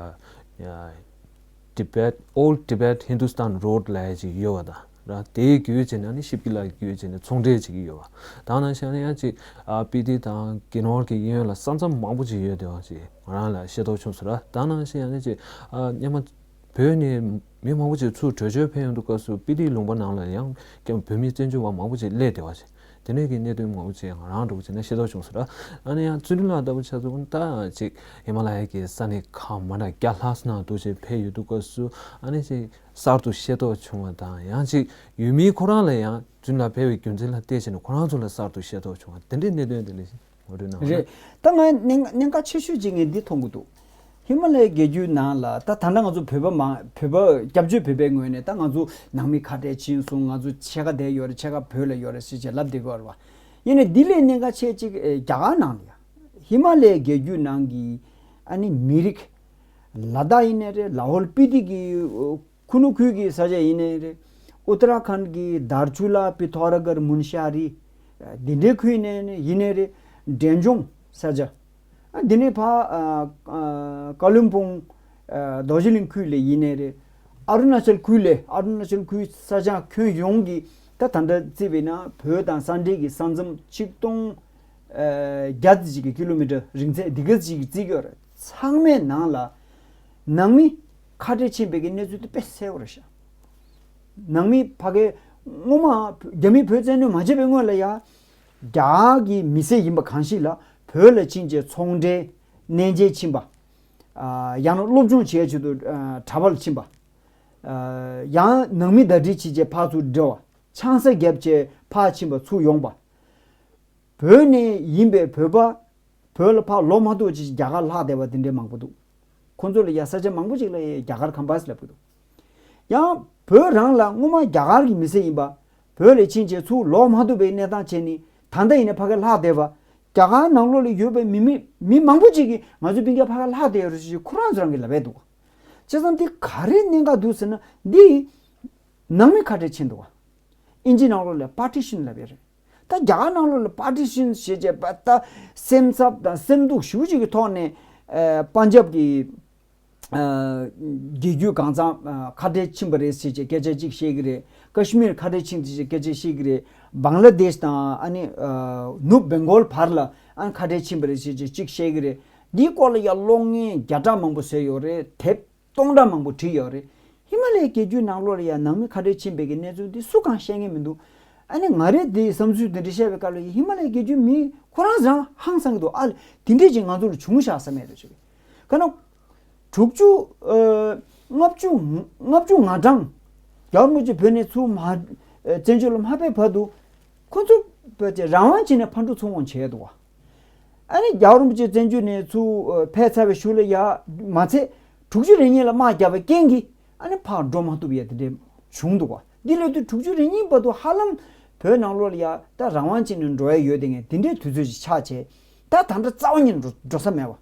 ཡ་Tibet Old Tibet Hindustan Road ལབ་ཡ་ཅིག་ཡོད་པ་དང་ར། དེའི་བརྒྱུད་བྱས་ནས་ནི་ཤིབ་ཀི་ལ་བརྒྱུད་བྱས་ནས་ཚོང་འབྲེལ་བྱེད་ཀྱི་ཡོད་པ་དང་ནང་བཞིན་ཡང་ཅིག་ཨ་སྤི་ཏི་དང་ཀི་ནོར་གྱི་གཡས་གཡོན་ལ་ས་མཚམས་མང་པོ་ཅིག་ཡོད་དེ་བ་ཅིག་ང་རང་ལ་ཤེས་རྟོགས་བྱུང་སོང་ར། དང་ནང་བཞིན་ཡང་ནི་ཅིག་ཨ་སྔོན་མ་བོད་ནས་མི་མང་པོ་ཅིག་ཚུར་བྲོས་བྱོལ་ཕེབས་ཡོང་དུས་སྐབས་སུ་སྤི་ཏིའི་ལུང་པ་ནང་ལ་ཡང་ཀྱང་བོད་མི་བཙན་བྱོལ་བ་མང་པོ་ཅིག་སླེབས་བསྡད་པ་ཅིག་དེ་འདྲའི་གི་གནད་དོན་མང་པོ་ཅིག་ང་རང་འདྲ་བོ་ཅིག་ནས་ཤེས་རྟོགས་བྱུང་སོང་ར། ཨ་ནི་ཡང་ཚུལ་ཁྲིམས་ལགས་ལྟ་བུ་ཆ་ཚང་ད་ཅིག་ཧི་མ་ལ་ཡ་གི་ས་གནས་ཁག་མ་འདྲ་བརྒྱ་ལྷག་ཙམ་ནང་འདུག་ཅིག་ཕེབས་ཡོང་དུས་སྐབས་སུ་ཨ་ནི་ཅིག་གསར་དུ་ཤེས་རྟོགས་བྱུང་བ་དང་ཡང་ཅིག་ཡུལ་མི་ཁོ་རང་ལ་ཡང་ཚུལ་ཁྲིམས་ལགས་ཕེབས་པའི་རྒྱུ་མཚན་ལ་བལྟས་བྱས་ནས་ཁོ་རང་ཚོ་ལ་གསར་དུ་ཤེས་རྟོགས་བྱུང་བ་དེ་འདྲའི་གནད་དོན་དེ་འདྲ་ཞིག་ངོ་སྤྲོད་གནང་བ་རེད། ན། ད་ང་གནད་གནད་འགག་ཆེ་ཤོས་ཅིག་ངས་འདི་མཐོང་གི་འདུག་ཧི་མ་ལ་ཡའི་རྒྱལ་རྒྱུད་ནང་ལ་ད་ད་ལྟ་ང་ཚོ་བོད་པ་མང་བོད་པ་སྐྱབས་བཅོལ་བོད་པའི་ངོས་ནས་ད་ང་ཚོ་ནང་མི་ཁ་བྲལ་ཕྱིན་སོང་། ང་ཚོ་ཕྱེད་ཀ་བསྡད་ཡོད་རེད། ཕྱེད་ཀ་བོད་ལ་ཡོད་རེད་ཟེར་བྱས་ལབ་བསྡད་ཀྱི་ཡོད་རེད་བ། ཡིན་ནའི་འདི་ལས་གནད་འགག་ཆེ་གཅིག་ཨེ་རྒྱ་གར་ནང་ལ་ཡ་ཧི་མ་ལ་ཡའི་རྒྱལ་རྒྱུད་ནང་གི་ཨ་ནི་མི་རིགས་ལ་དྭགས་ཡིན་ནའི་རེད། ལ་ཧོལ་སྤི་ཏི་གི་ཁུ་ནུ་ཁུལ་གྱི་ས་ཆ་ཡིན་ནའི་རེད། ཨུ་ཏ་ར་ཁཱན་གྱི་དར་ཆུ་ལ་པི་ཐོ་ར་གར་མུན་ཤ་རི་འདི་འདྲའི་ཁུལ་ནས་ཡིན་ནའི་རེད། འབྲས་ལྗོངས་ས་ཆ། ཨ་འདི་ནས་ཕ་ཨ་ཨ་ཀ་ལུན་པུང་ཨ་རྡོ་རྗེ་གླིང་ཁུལ་ལ་ཡིན་ནའི་རེད། ཨ་རུ་ན་ཅལ་ཁུལ་ལ་ཨ་རུ་ན་ཅལ་ཁུལ་ས་ཆ་ཁྱོན་ཡོངས་ཀྱི་ད་ད་ལྟ་བརྩིས་པས་ན་བོད་དང་ས་འབྲེལ་གྱི་ས་མཚམས་ཆིག་སྟོང་ཨ་བརྒྱ་ཙམ་ཅིག་གི་ཀི་ལོ་མི་ཊར་རིང་ཚད་འདི་ག་ཅིག་བརྩིས་ཀྱི་ཡོད་རེད། ཚང་མའི་ནང་ལ་ནང་མི་ཁ་བྲལ་ཕྱིན་པའི་གི་གནས་ཚུལ་དེ་དཔེ་གསལ་པོ་རེད་ཤག་ནང་མི་ཕ་གི་སྔོན་མ་རྒྱ་མི་བོད་བཙན་གནོན་མ་བྱས་པའི་སྔོན་ལ་ཡ་རྒྱ་གི་མི་སེར་ཡིན་པ་གང་ཞིག་ལ་བོད་ལ་ཕྱིན་བྱས་ཚོང་འབྲེལ་གནས་མཇལ་ཕྱིན་པ། ཨ་ཡང་ན་སློབ་སྦྱོང་བྱེད་ཆེད་དུ་ཨ་གྲྭ་པར་ཕྱིན་པ། ཨ་ཡང་ནང་མི་ཟླ་སྒྲིལ་བྱེད་བྱས་ཕར་ཚུར་འབྲེལ་བ་ཆང་ས་བརྒྱབ་བྱས་ཕར་ཕྱིན་པ་ཚུར་ཡོང་པ། བོད་ནས་ཡིན་པའི་བོད་པ་བོད་ལ་ཕར་ལོག་མ་ཐུབ་ཅིག་རྒྱ་གར་ལྷག་བསྡད་པ་དེ་འདྲའི་མང་པོ་འདུག་ཁོང་ཚོ་ལ་ཡ་ས་ཆ་མང་པོ་ཅིག་ལ་ཡ་རྒྱ་གར་ཁམས་པ་ཟེར་ལབ་ཀྱི་འདུག་ཡང་བོད་རང་ལ་སྔོན་མ་རྒྱ་གར་གྱི་མི་སེར་ཡིན་པ་བོད་ལ་ཕྱིན་བྱས་ཚུར་ལོག་མ་ཐུབ་པའི་གནས་སྟངས་བྱས་ནས་ད་ལྟ་ཡིན་ན་ཕ་གིར་ལྷག་བསྡད་པ། རྒྱ་གར་ནང་ལོགས་ལ་ཡོད་པའི་མི་མི་མི་མང་པོ་ཅིག་གིས་ང་ཚོའི་སྤུན་ཀྱག་ཕ་གིར་ལྷག་བསྡད་ཡོད་རེད་ཅེས་ཁོ་རང་ཚོ་རང་གིས་ལབ་པས་འདུག་བྱས་ཙང་འདི་ག་རེ་གནད་འགག་འདུག་ཟེར་ན་འདི་ནང་མི་ཁ་བྲལ་ཕྱིན་འདུག་ཨིན་ཇི་ནང་ལོགས་ལ་པར་ཊི་ཤན་ལབ་ཡོད་རེད། ད་རྒྱ་གར་ནང་ལོགས་ལ་པར་ཊི་ཤན་ཞེས་བྱས་པ་ད་སེམས་འཚབ་དང་སེམས་སྡུག་ཞེ་པོ་ཅིག་གི་ཐོག་ནས་ཨ་པན་ཇབ་ཀྱི་ཨ་རྒྱལ་རྒྱུད་གང་ཚང་ཨ་ཁ་བྲལ་ཕྱིན་པ་རེད་ཟེར་བྱས་སྐད་ཆ་གཅིག་བཤད་ཀྱི་རེད། ཀ་ཤི་མིར་ཁ་བྲལ་ཕྱིན་ཟེར་བྱས་སྐད་ཆ་བཤད་ཀྱི་རེད། བང་ལ་དེཤ་དང་ཨ་ནི་ཨ་ནུབ་བེང་གོལ་བར་ལ་ཨ་ནི་ཁ་བྲལ་ཕྱིན་པ་རེད་ཟེར་བྱས་གཅིག་བཤད་ཀྱི་རེད། འདིའི་སྐོར་ལ་ཡ་གློག་བརྙན་བརྒྱ་ཕྲག་མང་པོ་བཟོས་ཡོད་རེད། དེབ་སྟོང་ཕྲག་མང་པོ་བྲིས་ཡོད་རེད། ཧི་མ་ལ་ཡའི་རྒྱལ་རྒྱུད་ནང་ལོགས་ལ་ཡང་ནང་མི་ཁ་བྲལ་ཕྱིན་པའི་གི་གནས་ཚུལ་འདི་སུ་གང་བཤད་མཁན་མི་འདུག་ཨ་ནི་ང་རེ་འདི་བསམ་ཚུལ་འདི་འདྲ་བཤད་པའི་སྐབས་ལ་ཡ་ཧི་མ་ལ་ཡའི་རྒྱལ་རྒྱུད་མི་ཁོ་རང་རང་ཧང་སང་གི་འདུག་ཨ་ལ་དེ་འདྲས་ཅིག་ང་ཚོ་ལ་བྱུང་ཤག་བསམ་ཡས་རེད་ཅིག་ག་ན་དྲུག་ཅུ་ཨ་ལྔ་བཅུ་ལྔ་བཅུ་ང་གྲངས་རྒྱལ་བ་རིན་པོ་ཆེ་བོད་ནས་ཚུར་མ་བཙན་བྱོལ་ལ་མ་ཕེབས་བར་དུ་ཁོ་ཚོ་བོད་ཀྱི་རང་དབང་བྱས་ནས་ཕར་འགྲོ་ཚུར་འོང་བྱས་འདུག་བ། ཨ་ནི་རྒྱལ་བ་རིན་པོ་ཆེ་བཙན་བྱོལ་ནས་ཚུར་ཨ་ཕེབས་ཚར་བའི་གཞུག་ལ་ཡ་མ་ཚད་དྲུག་ཅུ་རེ་གཉིས་ལ་དམག་བརྒྱབ་པའི་རྐྱེན་གྱིས་ཨ་ནི་ཕར་འགྲོ་མ་ཐུབ་ཡ་དེ་འདྲས་བྱུང་འདུག་བ། འདི་ལོ་དུས་དྲུག་ཅུ་རེ་གཉིས་བར་དུ་ཧ་ལམ་བོད་ནང་ལོགས་ལ་ཡ་ད་རང་དབང་བྱས་ནས་འགྲོ་ཡ་ཡོད་དེ་ངས་དེ་འདྲའི་དུས་ཚོད་ཅིག་ཆགས་བྱས་ད་ད་ལྟ་རྩ་བ་ཉིད་འགྲོ་འགྲོ་ས་མེད་བ།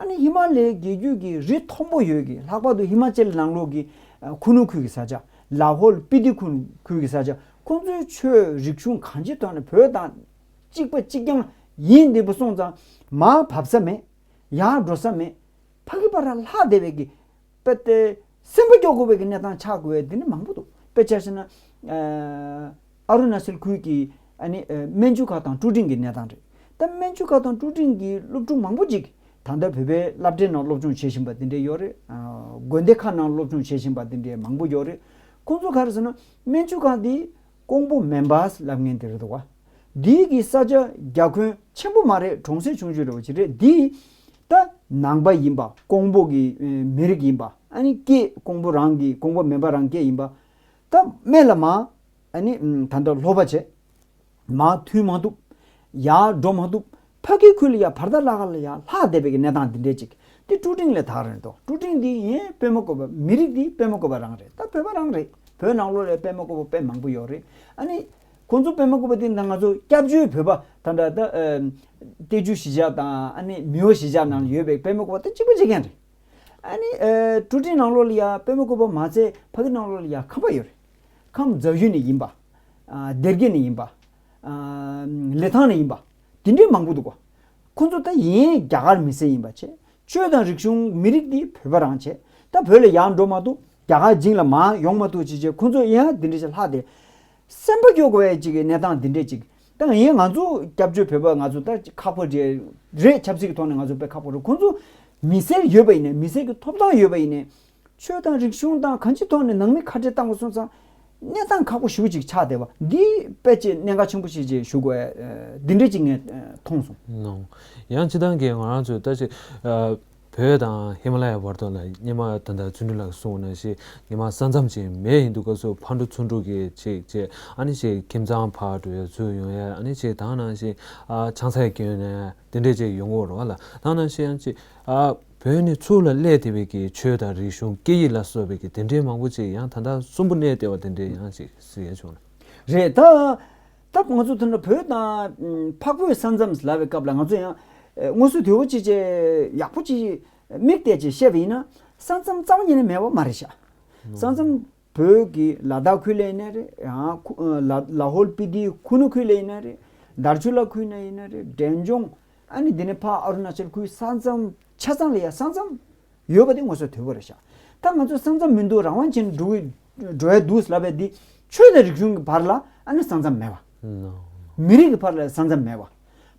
ཨ་ནི་ཧི་མ་ལའི་རྒྱལ་རྒྱུད་ཀྱི་རི་མཐོན་པོ་ཡོད་ཀྱི་ལྷག་པར་དུ་ཧི་མ་ཅལ་ནང་ལོགས་ཀྱི་ཨ་ཁུ་ནུ་ཁུལ་གྱི་ས་ཆ་ལ་ཧོལ་སྤི་ཏི་ཁུལ་ཁུལ་གྱི་ས་ཆ་ཁོང་ཚོའི་ཆོས་རིག་གཞུང་གང་ཅིའི་ཐོག་ནས་བོད་དང་གཅིག་པ་གཅིག་རྐྱང་ཡིན་བསྡད་པ་སོང་ཙང་མར་བབས་ས་མེད། ཡར་འགྲོ་ས་མེད། ཕ་གི་ཕར་ལྷག་བསྡད་པའི་གི་དཔེ་དེ་སེམས་པ་སྐྱོ་དགོས་པའི་གི་གནས་སྟངས་ཆགས་དགོས་པའི་དེ་ནི་མང་པོ་འདུག་དཔེ་ཆ་བཞག་ན་ཨ་རུ་ན་ཅལ་ཁུལ་གྱི་ཨ་ནི་ཨ་མན་ཇུ་ཁ་དང་ཀྲུ་ཀྲིང་གི་གནས་སྟངས་རེད། ད་མན་ཇུ་ཁ་དང་ཀྲུ་ཀྲིང་གི་སློབ་ཕྲུག་མང་པོ་ཅིག་ད་ལྟ་བོད་པའི་སློབ་གྲྭའི་ནང་སློབ་སྦྱོང་བྱེད་བཞིན་པ་དེ་འདྲས་ཡོད་རེད། ཨ་དགོན་སྡེ་ཁག་ནང་སློབ་སྦྱོང་བྱེད་བཞིན་པ་དེ་འདྲས་མང་པོ་ཡོད་རེད། ཁོང་ཚོ་ག་རེ་ཟེར་ན་མན་ཇུ་ཁ་འདི་ཀོང་པོ་མེན་པཱས་ལབ་མཁན་དེ་རེད་འདུག་བ། འདི་གི་ས་ཆ་རྒྱ་ཁྱོན་ཆེན་པོ་མ་རེད། གྲོང་གསེབ་ཆུང་ཆུང་རེད་བ་ཅིག་རེད། འདི་ད་ནང་པ་ཡིན་པ་ཀོང་པོ་གི་ཨེ་མི་རིགས་ཡིན་པ། ཨ་ནི་སྐད་ཀོང་པོ་རང་གི་ཀོང་པོ་མེན་པ་རང་སྐད་ཡིན་པ། ད་སྨད་ལ་མར་ཨ་ནི་ཨམ་ད་ལྟ་སློབ་པ་བྱས། མར་ཐོན་མ་ཐུབ། ཡར་འགྲོ་མ་ཐུབ། ཕ་གི་ཁུལ་ལ་ཡ་བར་ཐག་ལ་ཁ་ལ་ཡ་ལྷག་བསྡད་པའི་གི་གནས་སྟངས་འདི་འདྲས་ཅིག་འདི་ཀྲུ་ཀྲིང་ལ་དར་རེད་དོ། ཀྲུ་ཀྲིང་འདི་ཡིན་དཔེ་མི་དགོས་པ་མི་རིགས་འདི་དཔེ་མི་དགོས་པ་རང་རེད། ད་བོད་པ་རང་རེད། བོད་ནང་ལོགས་ལ་དཔེ་མི་དགོས་པ་དཔེ་མང་པོ་ཡོད་རེད། ཨ་ནི་ཁོང་ཚོ་དཔེ་མི་དགོས་པ་འདི་ད་ང་ཚོ་སྐྱབས་བཅོལ་བོད་པ་ད་འདྲ་ད་ཨ་ཏེ་ཇུ་གཞིས་ཆགས་དང་ཨ་ནི་མེའོ་གཞིས་ཆགས་ནང་ཡོད་པའི་དཔེ་མི་དགོས་པ་ད་གཅིག་པ་གཅིག་རྐྱང་རེད། ཨ་ནི་ཨ་ཀྲུ་ཀྲིང་ནང་ལོགས་ལ་ཡ་དཔེ་མི་དགོས་པ་མ་ཚད་ཕ་གི་ནང་ལོགས་ལ་ཡ་ཁམས་པ་ཡོད་རེད། ཁམས་རྫ་ཡུལ་ནས་ཡིན་པ། ཨ་སྡེ་དགེ་ནས་ཡིན་པ། ཨ་ལི་ཐང་ནས་ཡིན་པ། དེ་འདྲའི་མང་པོ་འདུག་གོ། ཁོ་ཚོ་ད་ཡིན་རྒྱ་གར་མི་སེར་ཡིན་པ་བྱས། ཆོས་དང་རིག་གཞུང་མི་རིགས་འདི་བོད་པ་རང་བྱས། ད་བོད་ལ་ཡར་འགྲོ་མ་ཐུབ། རྒྱ་གར་འཇིང་ལ་མར་ཡོང་མ་ཐུབ་ཅེས་བྱས་ཁོ་ཚོ་ཡང་འདི་འདྲ་ཞིག་ལྷག་སྟེ། སེམས་པ་སྐྱོ་དགོས་ཡ་ཅིག་གི་གནས་སྟངས་འདི་འདྲས་ཅིག་ད་ཡིན་ང་ཚོ་སྐྱབས་བཅོལ་བོད་པ་ང་ཚོ་ད་ཁག་པོ་རེད་རེད། ཆབ་སྲིད་ཀྱི་ཐོག་ནས་ང་ཚོ་དཔེ་ཁག་པོ་རེད། ཁོ་ཚོ་མི་སེར་ཡོད་པ་ཡིན་ནའི་མི་སེར་གྱི་ཐོབ་ཐང་ཡོད་པ་ཡིན་ནའི། ཆོས་དང་རིག་གཞུང་དང་གང་ཅིའི་ཐོག་ནས་ནང་མི་ཁ་བྲལ་བཏང་བ་སོང་ཙང་གནས་སྟངས་ཁག་པོ་ཞེ་པོ་ཅིག་ཆགས་བསྡད་པ་འདི་དཔེ་ཅིག་གནད་འགག་ཆེན་པོ་ཞིག་ཅིག་ཞུ་དགོས། ཨ་འདི་འདྲ་ཅིག་ངས་ཨ་མཐོང་སོང་། ནོ། ཡང་སྤྱི་བཏང་གི་ང་རང་ཚོས་ད་ཅིག་ཨ་ བོད་དང་ཧི་མ་ལ་ཡའི་བར་དུ་ལ་སྔོན་མ་ད་ལྟ་བརྩོན་འགྲུས་ལགས་གསུངས་ནང་བཞིན་སྔོན་མ་ས་མཚམས་ཅིག་མེད། ཡིན་དུས་སྐབས་སུ་ཕར་འགྲོ་ཚུར་འགྲོ་གི་ཅིག་བྱས། ཨ་ནི་ཅིག་ཁྱིམ་ཚང་ཕར་འགྲོ་ཡ་ཚུར་ཡོང་ཡ། ཨ་ནི་ཅིག་ད་ནང་བཞིན་ཨ་ཆང་ས་ཡ་སྐྱོན་ནས་དེ་འདྲས་ཅིག་ཡོང་གི་ཡོད་རེད་བ་ལ། ད་ནང་བཞིན་ཡང་ཅིག་ཨ་བོད་ནས་ཚུར་ལ་སླེབས་བསྡད་པའི་གི་ཆོས་དང་རིག་གཞུང་སྐད་ཡིག་ལ་སོགས་པའི་གི་དེ་འདྲས་མང་པོ་ཅིག་ཡང་ད་ལྟ་གསོན་པོ་གནས་བསྡད་པ་དེ་འདྲས་ཡང་ཅིག་གཟིགས་ཡ་བྱུང་ལ། རེད་ད། ད་ང་ཚོ་ད་ལྟ་བོད་དང་ཨམ་འཕགས་བོད་ས་མཚམས་ལབ་པའི་སྐབས་ལ་ང་ཚོ་ཡང་ཨེ་དངོས་སུ་དུས་བ་ཅིག་ཅིག་ཡག་པོ་ཅིག་མིག་བལྟས་ཅིག་བཤད་པ་ཡིན་ན་ས་མཚམས་རྩ་བ་ཉིད་ནས་མེད་པ་མ་རེད་ཤག། ས་མཚམས་བོད་ཀྱི་ལ་དྭགས་ཁུལ་ལ་ཡིན་ན་རེད། ཡང་ཁུ་ཨ་ལ་ལ་ཧོལ་སྤི་ཏི་ཁུ་ནུ་ཁུལ་ལ་ཡིན་ན་རེད། དར་ཆུ་ལ་ཁུལ་ན་ཡིན་ན་རེད། འབྲས་ལྗོངས། ཨ་ནི་འདི་ནས་ཕར་ཨ་རུ་ན་ཅལ་ཁུལ་ས་མཚམས་ཆ་ཚང་ལ་ཡ་ས་མཚམས་ཡོད་པ་དེ་ངོ་སོ་དོད་པོ་རེད་ཤག། ད་ང་ཚོ་ས་མཚམས་མི་འདུག་རང་དབང་ཅན་འགྲོ་འགྲོ་ཡ་འདུག་ལབ་པའི་འདི་ཆོས་དང་རིག་གཞུང་གི་བར་ལ་ཨ་ནི་ས་མཚམས་མེད་པ། མི་རིགས་ཀྱི་བར་ལ་ས་མཚམས་མེད་པ།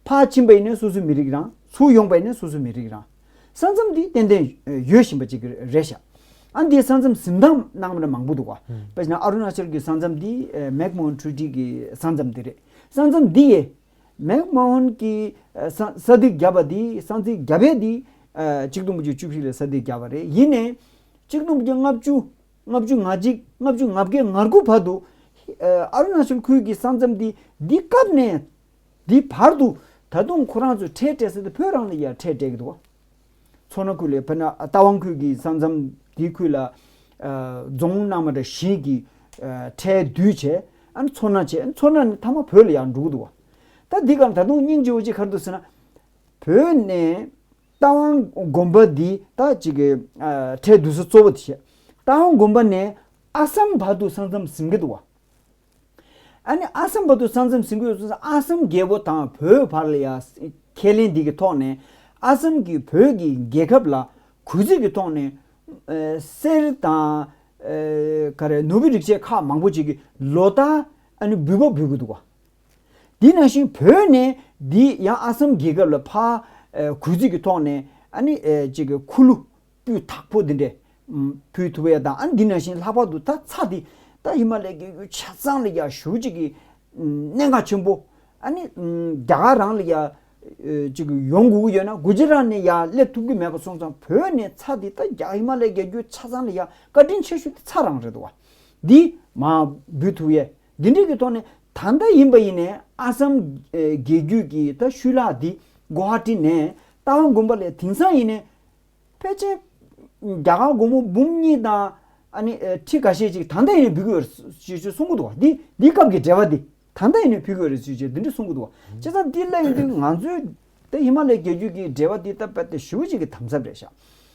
ཕར་ཕྱིན་པ་ཡིན་ན་སོ་སོའི་མི་རིགས་རང་། ཚུར་ཡོང་པ་ཡིན་ན་སོ་སོའི་མི་རིགས་རང་། ས་མཚམས་འདི་ཏན་ཏན་ཡོད་བཞིན་པ་ཅིག་རེད་ཤག། ཨ་འདི་ས་མཚམས་ཟིན་ཐང་གནང་བ་མང་པོ་འདུག་བ། དཔེར་ན་ཨ་རུ་ན་ཅལ་གྱི་ས་མཚམས་འདི་མེག་མོ་ཧན་ཁྲུ་ཊི་གི་ས་མཚམས་འདི་རེད། ས་མཚམས་འདི་ཡས། མེག་མོ་ཧན་གྱིས་ས་ས་ཐིག་བརྒྱབ་པ་འདི་ས་ཐིག་བརྒྱབ་པས་འདི་ཆིག་སྟོང་དགུ་བརྒྱ་བཅུ་བཞི་ལ་ས་ཐིག་བརྒྱབ་པ་རེད། ཡིན་ནའི་ཆིག་སྟོང་དགུ་བརྒྱ་ལྔ་བཅུ་ལྔ་བཅུ་ང་གཅིག་ལྔ་བཅུ་ང་བརྒྱད་ང་དགུ་བར་དུ་ཨ་རུ་ན་ཅལ་ཁུལ་གྱི་ས་མཚམས་འདི་འདི་སྐབས་ནས་འདི་བར་དུ་ད་དུང་ཁོ་རང་ཚོས་ཁྲལ་སྤྲད་ས་དེ་བོད་རང་ལ་ཡ་ཁྲལ་སྤྲད་ཀྱི་འདུག་བ། མཚོ་སྣ་ཁུལ་ལ་ཕ་ན་རྟ་དབང་ཁུལ་གྱི་ས་མཚམས་དེའི་ཁུལ་ལ་རྫོང་རྣམ་པ་འདྲ་བཞི་གི་ཁྲལ་བསྡུས་བྱས། ཨ་ནི་མཚོ་སྣ་བྱས། མཚོ་སྣ་ནས་མཐའ་མ་བོད་ལ་ཡར་འགྲོ་གི་འདུག་བ། ད་འདི་ག་ད་དུང་སྙིང་རྗེ་བོ་ཅིག་ག་རེ་འདུག་ཟེར་ན། བོད་ནས་རྟ་དབང་དགོན་པ་འདི་ད་ཅིག་གི་ཁྲལ་བསྡུ་ས་གཙོ་བོ་དེ་བྱས། རྟ་དབང་དགོན་པ་ནས་ཨ་སམ་བར་དུ་ས་མཚམས་ཟིན་གི་འདུག་བ། ཨ་ནི་ཨ་སམ་བར་དུ་ས་མཚམས་ཟིན་གྱི་ཡོད་ཚུལ། ཨ་སམ་རྒྱལ་པོ་དང་བོད་བར་ལ་ཡ་ཁས་ལེན་འདི་གི་ཐོག་ནས་ཨ་སམ་གྱིས་བོད་ཀྱི་རྒྱལ་ཁབ་ལ་གུས་བརྩི་གི་ཐོག་ནས་ཨ་གསེར་དང་ཨ་ག་རེ་ནོར་བུ་རིགས་ཆེན་ཁག་མང་པོ་ཅིག་གི་ལོ་ལྟར་ཨ་ནི་འབུལ་བ་འབུལ་གི་འདུག་བ། འདི་ནང་བཞིན་བོད་ནས་འདི་ཡང་ཨ་སམ་རྒྱལ་ཁབ་ལ་ཕར་ཨ་གུས་བརྩི་གི་ཐོག་ནས་ཨ་ནི་ཨ་ཅིག་གི་འཁོར་ལོ་སྤུས་དག་པོ་འདི་འདྲས་ཨམ་ཕུལ་ཐུབ་ཡ་དང་། ཨ་ནི་འདི་ནང་བཞིན་ལྷག་པར་དུ་ད་ཚ་འདི་ད་ཧི་མ་ལ་ཡའི་རྒྱལ་རྒྱུད་ཆ་ཚང་ལ་ཡ་ཞེ་པོ་ཅིག་གི་ཨམ་གནད་འགག་ཆེན་པོ། ཨ་ནི་ཨམ་རྒྱ་གར་རང་ལ་ཡ་ཨ་ཅིག་ཡོང་དགོས་ཀྱི་ཡོད་ན་གུ་ཇི་རཱཏ་ནས་ཡར་སླེབས་ཐུབ་ཀྱི་མེད་པ་སོང་ཙང་། བོད་ནས་ཚ་འདི་ད་རྒྱ་ཧི་མ་ལ་ཡའི་རྒྱལ་རྒྱུད་ཆ་ཚང་ལ་ཡ་བཀའ་དྲིན་ཆེ་ཤོས་དེ་ཚ་རང་རེད་འདུག་བ། འདི་མར་འབུལ་ཐུབ་ཡས། འདི་འདྲའི་གི་ཐོག་ནས་ད་ལྟ་ཡིན་པ་ཡིན་ནའི་ཨ་སམ་ཨེ་རྒྱལ་རྒྱུད་ཀྱི་ད་ཤུལ་ལྷག་འདི་གོ་ཧ་ཊི་ནས་རྟ་དབང་དགོན་པ་ལ་དེང་སང་ཡིན་ནའི་ཕལ་ཆེར་རྒྱ་གར་སྒོར་མོ་འབུམ་གཉིས་དང་ཨ་ནི་ཨེ་ཁྲི་འགའ་ཤས་ཅིག་ད་ལྟ་ཡིན་ནའི་འབུལ་གྱི་ཡོད་རེད་ཅེས་ཅེས་གསུང་གི་འདུག་བ། འདི་འདི་སྐབས་ཀྱི་འབྲེལ་བ་འདི་ད་ལྟ་ཡིན་ནའི་འབུལ་གྱི་ཡོད་རེད་ཅེས་ཅེས་འདི་འདྲ་གསུང་གི་འདུག་བ། བྱས་ཙང་འདི་ལ་ཡིན་དུས་ང་ཚོའི་ད་ཧི་མ་ལ་ཡའི་རྒྱལ་རྒྱུད་ཀྱི་འབྲེལ་བ་འདི་ད་རྦད་དེ་ཞེ་པོ་ཅིག་གི་དམ་ཟབ་རེད་ཤག།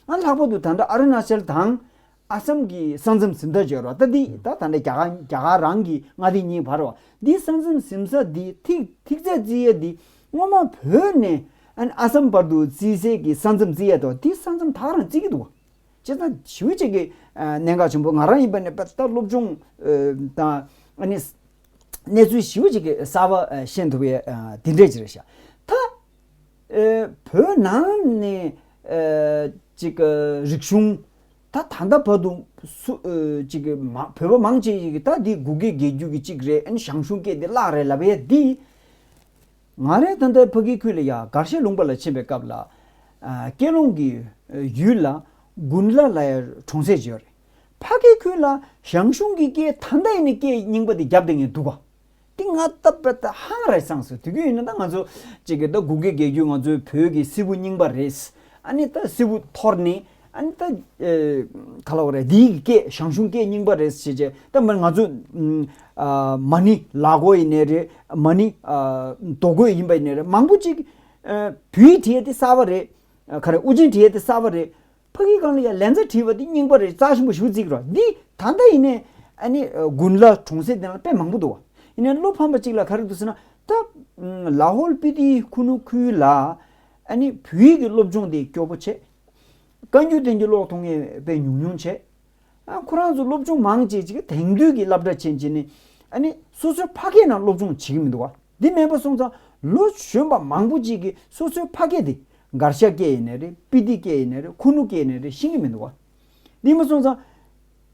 ཨ་ལྷག་པར་དུ་ད་ལྟ་ཨ་རུ་ན་ཅལ་དང་། ཨ་སམ་གྱི་ས་མཚམས་ཟིན་ཐག་བཅད་རོགས། ད་འདི་ད་ད་ལྟ་རྒྱ་གར་རྒྱ་གར་རང་གི་མངའ་སྡེ་གཉིས་བར་རོ། འདི་ས་མཚམས་ཟིན་ས་འདི་ཐིག་ཐིག་ཚད་བརྩི་ཡས་འདི་སྔོན་མ་བོད་ནས་ཨ་ནི་ཨ་སམ་བར་དུ་བརྩི་སའི་གི་ས་མཚམས་བརྩི་ཡས་དོ། འདི་ས་མཚམས་ད་ག་རང་བརྩི་གི་འདུག་བ། བྱས་ཙང་ཞེ་པོ་ཅིག་གི་ཨ་གནད་འགག་ཆེན་པོ། ང་རང་ཡིན་པ་ནས་ད་སློབ་སྦྱོང་ཨ་དང་ཨ་ནི་གནས་ཚུལ་ཞེ་པོ་ཅིག་གི་གསར་པ་ཨ་ཤེས་ཐུབ་པའི་ཨ་འདི་འདྲས་ཅིག་རེད་ཤག། ད་ཨེ་བོད་ནང་ནས་ཨེ་ཅིག་ཨེ་རིག་གཞུང་ད་ད་ལྟ་བར་དུ་སུ་ཨེ་ཅིག་གི་མ་བོད་པ་མང་ཆེ་ཞིག་གིས་ད་འདི་གུ་གེ་རྒྱལ་རྒྱུད་ཀྱི་གཅིག་རེད། ཨ་ནི་ཞང་ཞུང་སྐད་འདི་བརླག་རེད་ལབ་ཡས་འདི། ང་རའི་ད་ལྟ་ཕ་གི་ཁུལ་ལ་ཡ་གར་ཞ་ལུང་པ་ལ་ཕྱིན་པའི་སྐབས་ལ་ཨ་ཀན་ལྷོ་གི་ཨེ་ཡུལ་ལ་དགུན་ལ་ལབ་ཡ་གྲོང་གསེབ་ཅིག་ཡོད་རེད། ཕ་གི་ཁུལ་ལ་ཞང་ཞུང་གི་སྐད་ད་ལྟ་ཡིན་ནའི་སྐད་རྙིང་པ་འདི་རྒྱབ་བསྡད་མཁན་འདུག་ག། འདི་ང་ད་དཔེ་ད་ཧང་རེ་སངས་སོང་། དེ་དུས་ཡིན་ན་ད་ང་ཚོ་གཅིག་གི་ད་གུ་གེ་རྒྱལ་རྒྱུད་ང་ཚོའི་བོད་ཀྱི་སིལ་བུ་རྙིང་པ་རེད། ཨ་ནི་ད་སིལ་བུ་འཐོར་ནས་ཨ་ནི་ད་ཨེ་ག་ལབ་དགོས་རེད། འདིའི་སྐད་ཞང་ཞུང་སྐད་རྙིང་པ་རེད་ཟེར་བྱས། ད་མ་ང་ཚོ་ཨ་མ་ཎི་ལག་མགོ་ཡིན་ནའི་རེད། མ་ཎི་ཨ་རྡོ་བརྐོས་ཡིན་པ་ཡིན་ནའི་རེད། མང་པོ་ཅིག་ཨ་བོད་ཡིག་བྲིས་ཡས་དེ་གསར་པ་རེད། ཨ་ག་རེ་དབུ་ཅན་བྲིས་ཡས་དེ་གསར་པ་རེད། ཕ་གིའི་སྒང་ལ་ཡ་ལན་ཚ་བྲིས་པ་འདི་རྙིང་པ་རེད། རྩ་ཆེན་པོ་ཞེ་པོ་བརྩི་གི་རེད། འདི་ད་ལྟ་ཡིན་ནའི་ཨ་ནི་དགུན་ལ་གྲོང་གསེབ་དེ་ལ་དཔེ་མང་པོ་འདུག་བ། ཡིན་ནའི་བློ་ཕམ་པ་གཅིག་ལ་ག་རེ་འདུག་ཟེར་ན། ད་ལ་ཧོལ་སྤི་ཏི་ཁུ་ནུ་ཁུལ་ལ་ཨ་ནི་བོད་ཡིག་གི་སློབ་སྦྱོང་དེ་སྐྱོ་པོ་བྱས། བཀའ་འགྱུར་བསྟན་འགྱུར་ཀློག་མཐོང་མཁན་དཔེ་ཉུང་ཉུང་བྱས། ཨ་ཁོ་རང་ཚོ་སློབ་སྦྱོང་མང་ཆེ་ཅིག་དེང་དུས་ཀྱི་སློབ་གྲྭ་ཕྱིན་བྱས་ནས་ཨ་ནི་སོ་སོའི་ཕ་སྐད་ནང་སློབ་སྦྱོང་བྱེད་ཀྱི་མི་འདུག་བ། འདི་མེད་པ་སོང་ཙང་ལོ་གཞོན་པ་མང་པོ་ཅིག་གིས་སོ་སོའི་ཕ་སྐད་དེ་གར་ཞ་སྐད་ཡིན་ནའི་རེད། སྤི་ཏི་སྐད་ཡིན་ནའི་རེད། ཁུ་ནུ་སྐད་ཡིན་ནའི་རེད། ཤེས་ཀྱི་མི་འདུག་བ། འདི་མ་སོང་ཙང་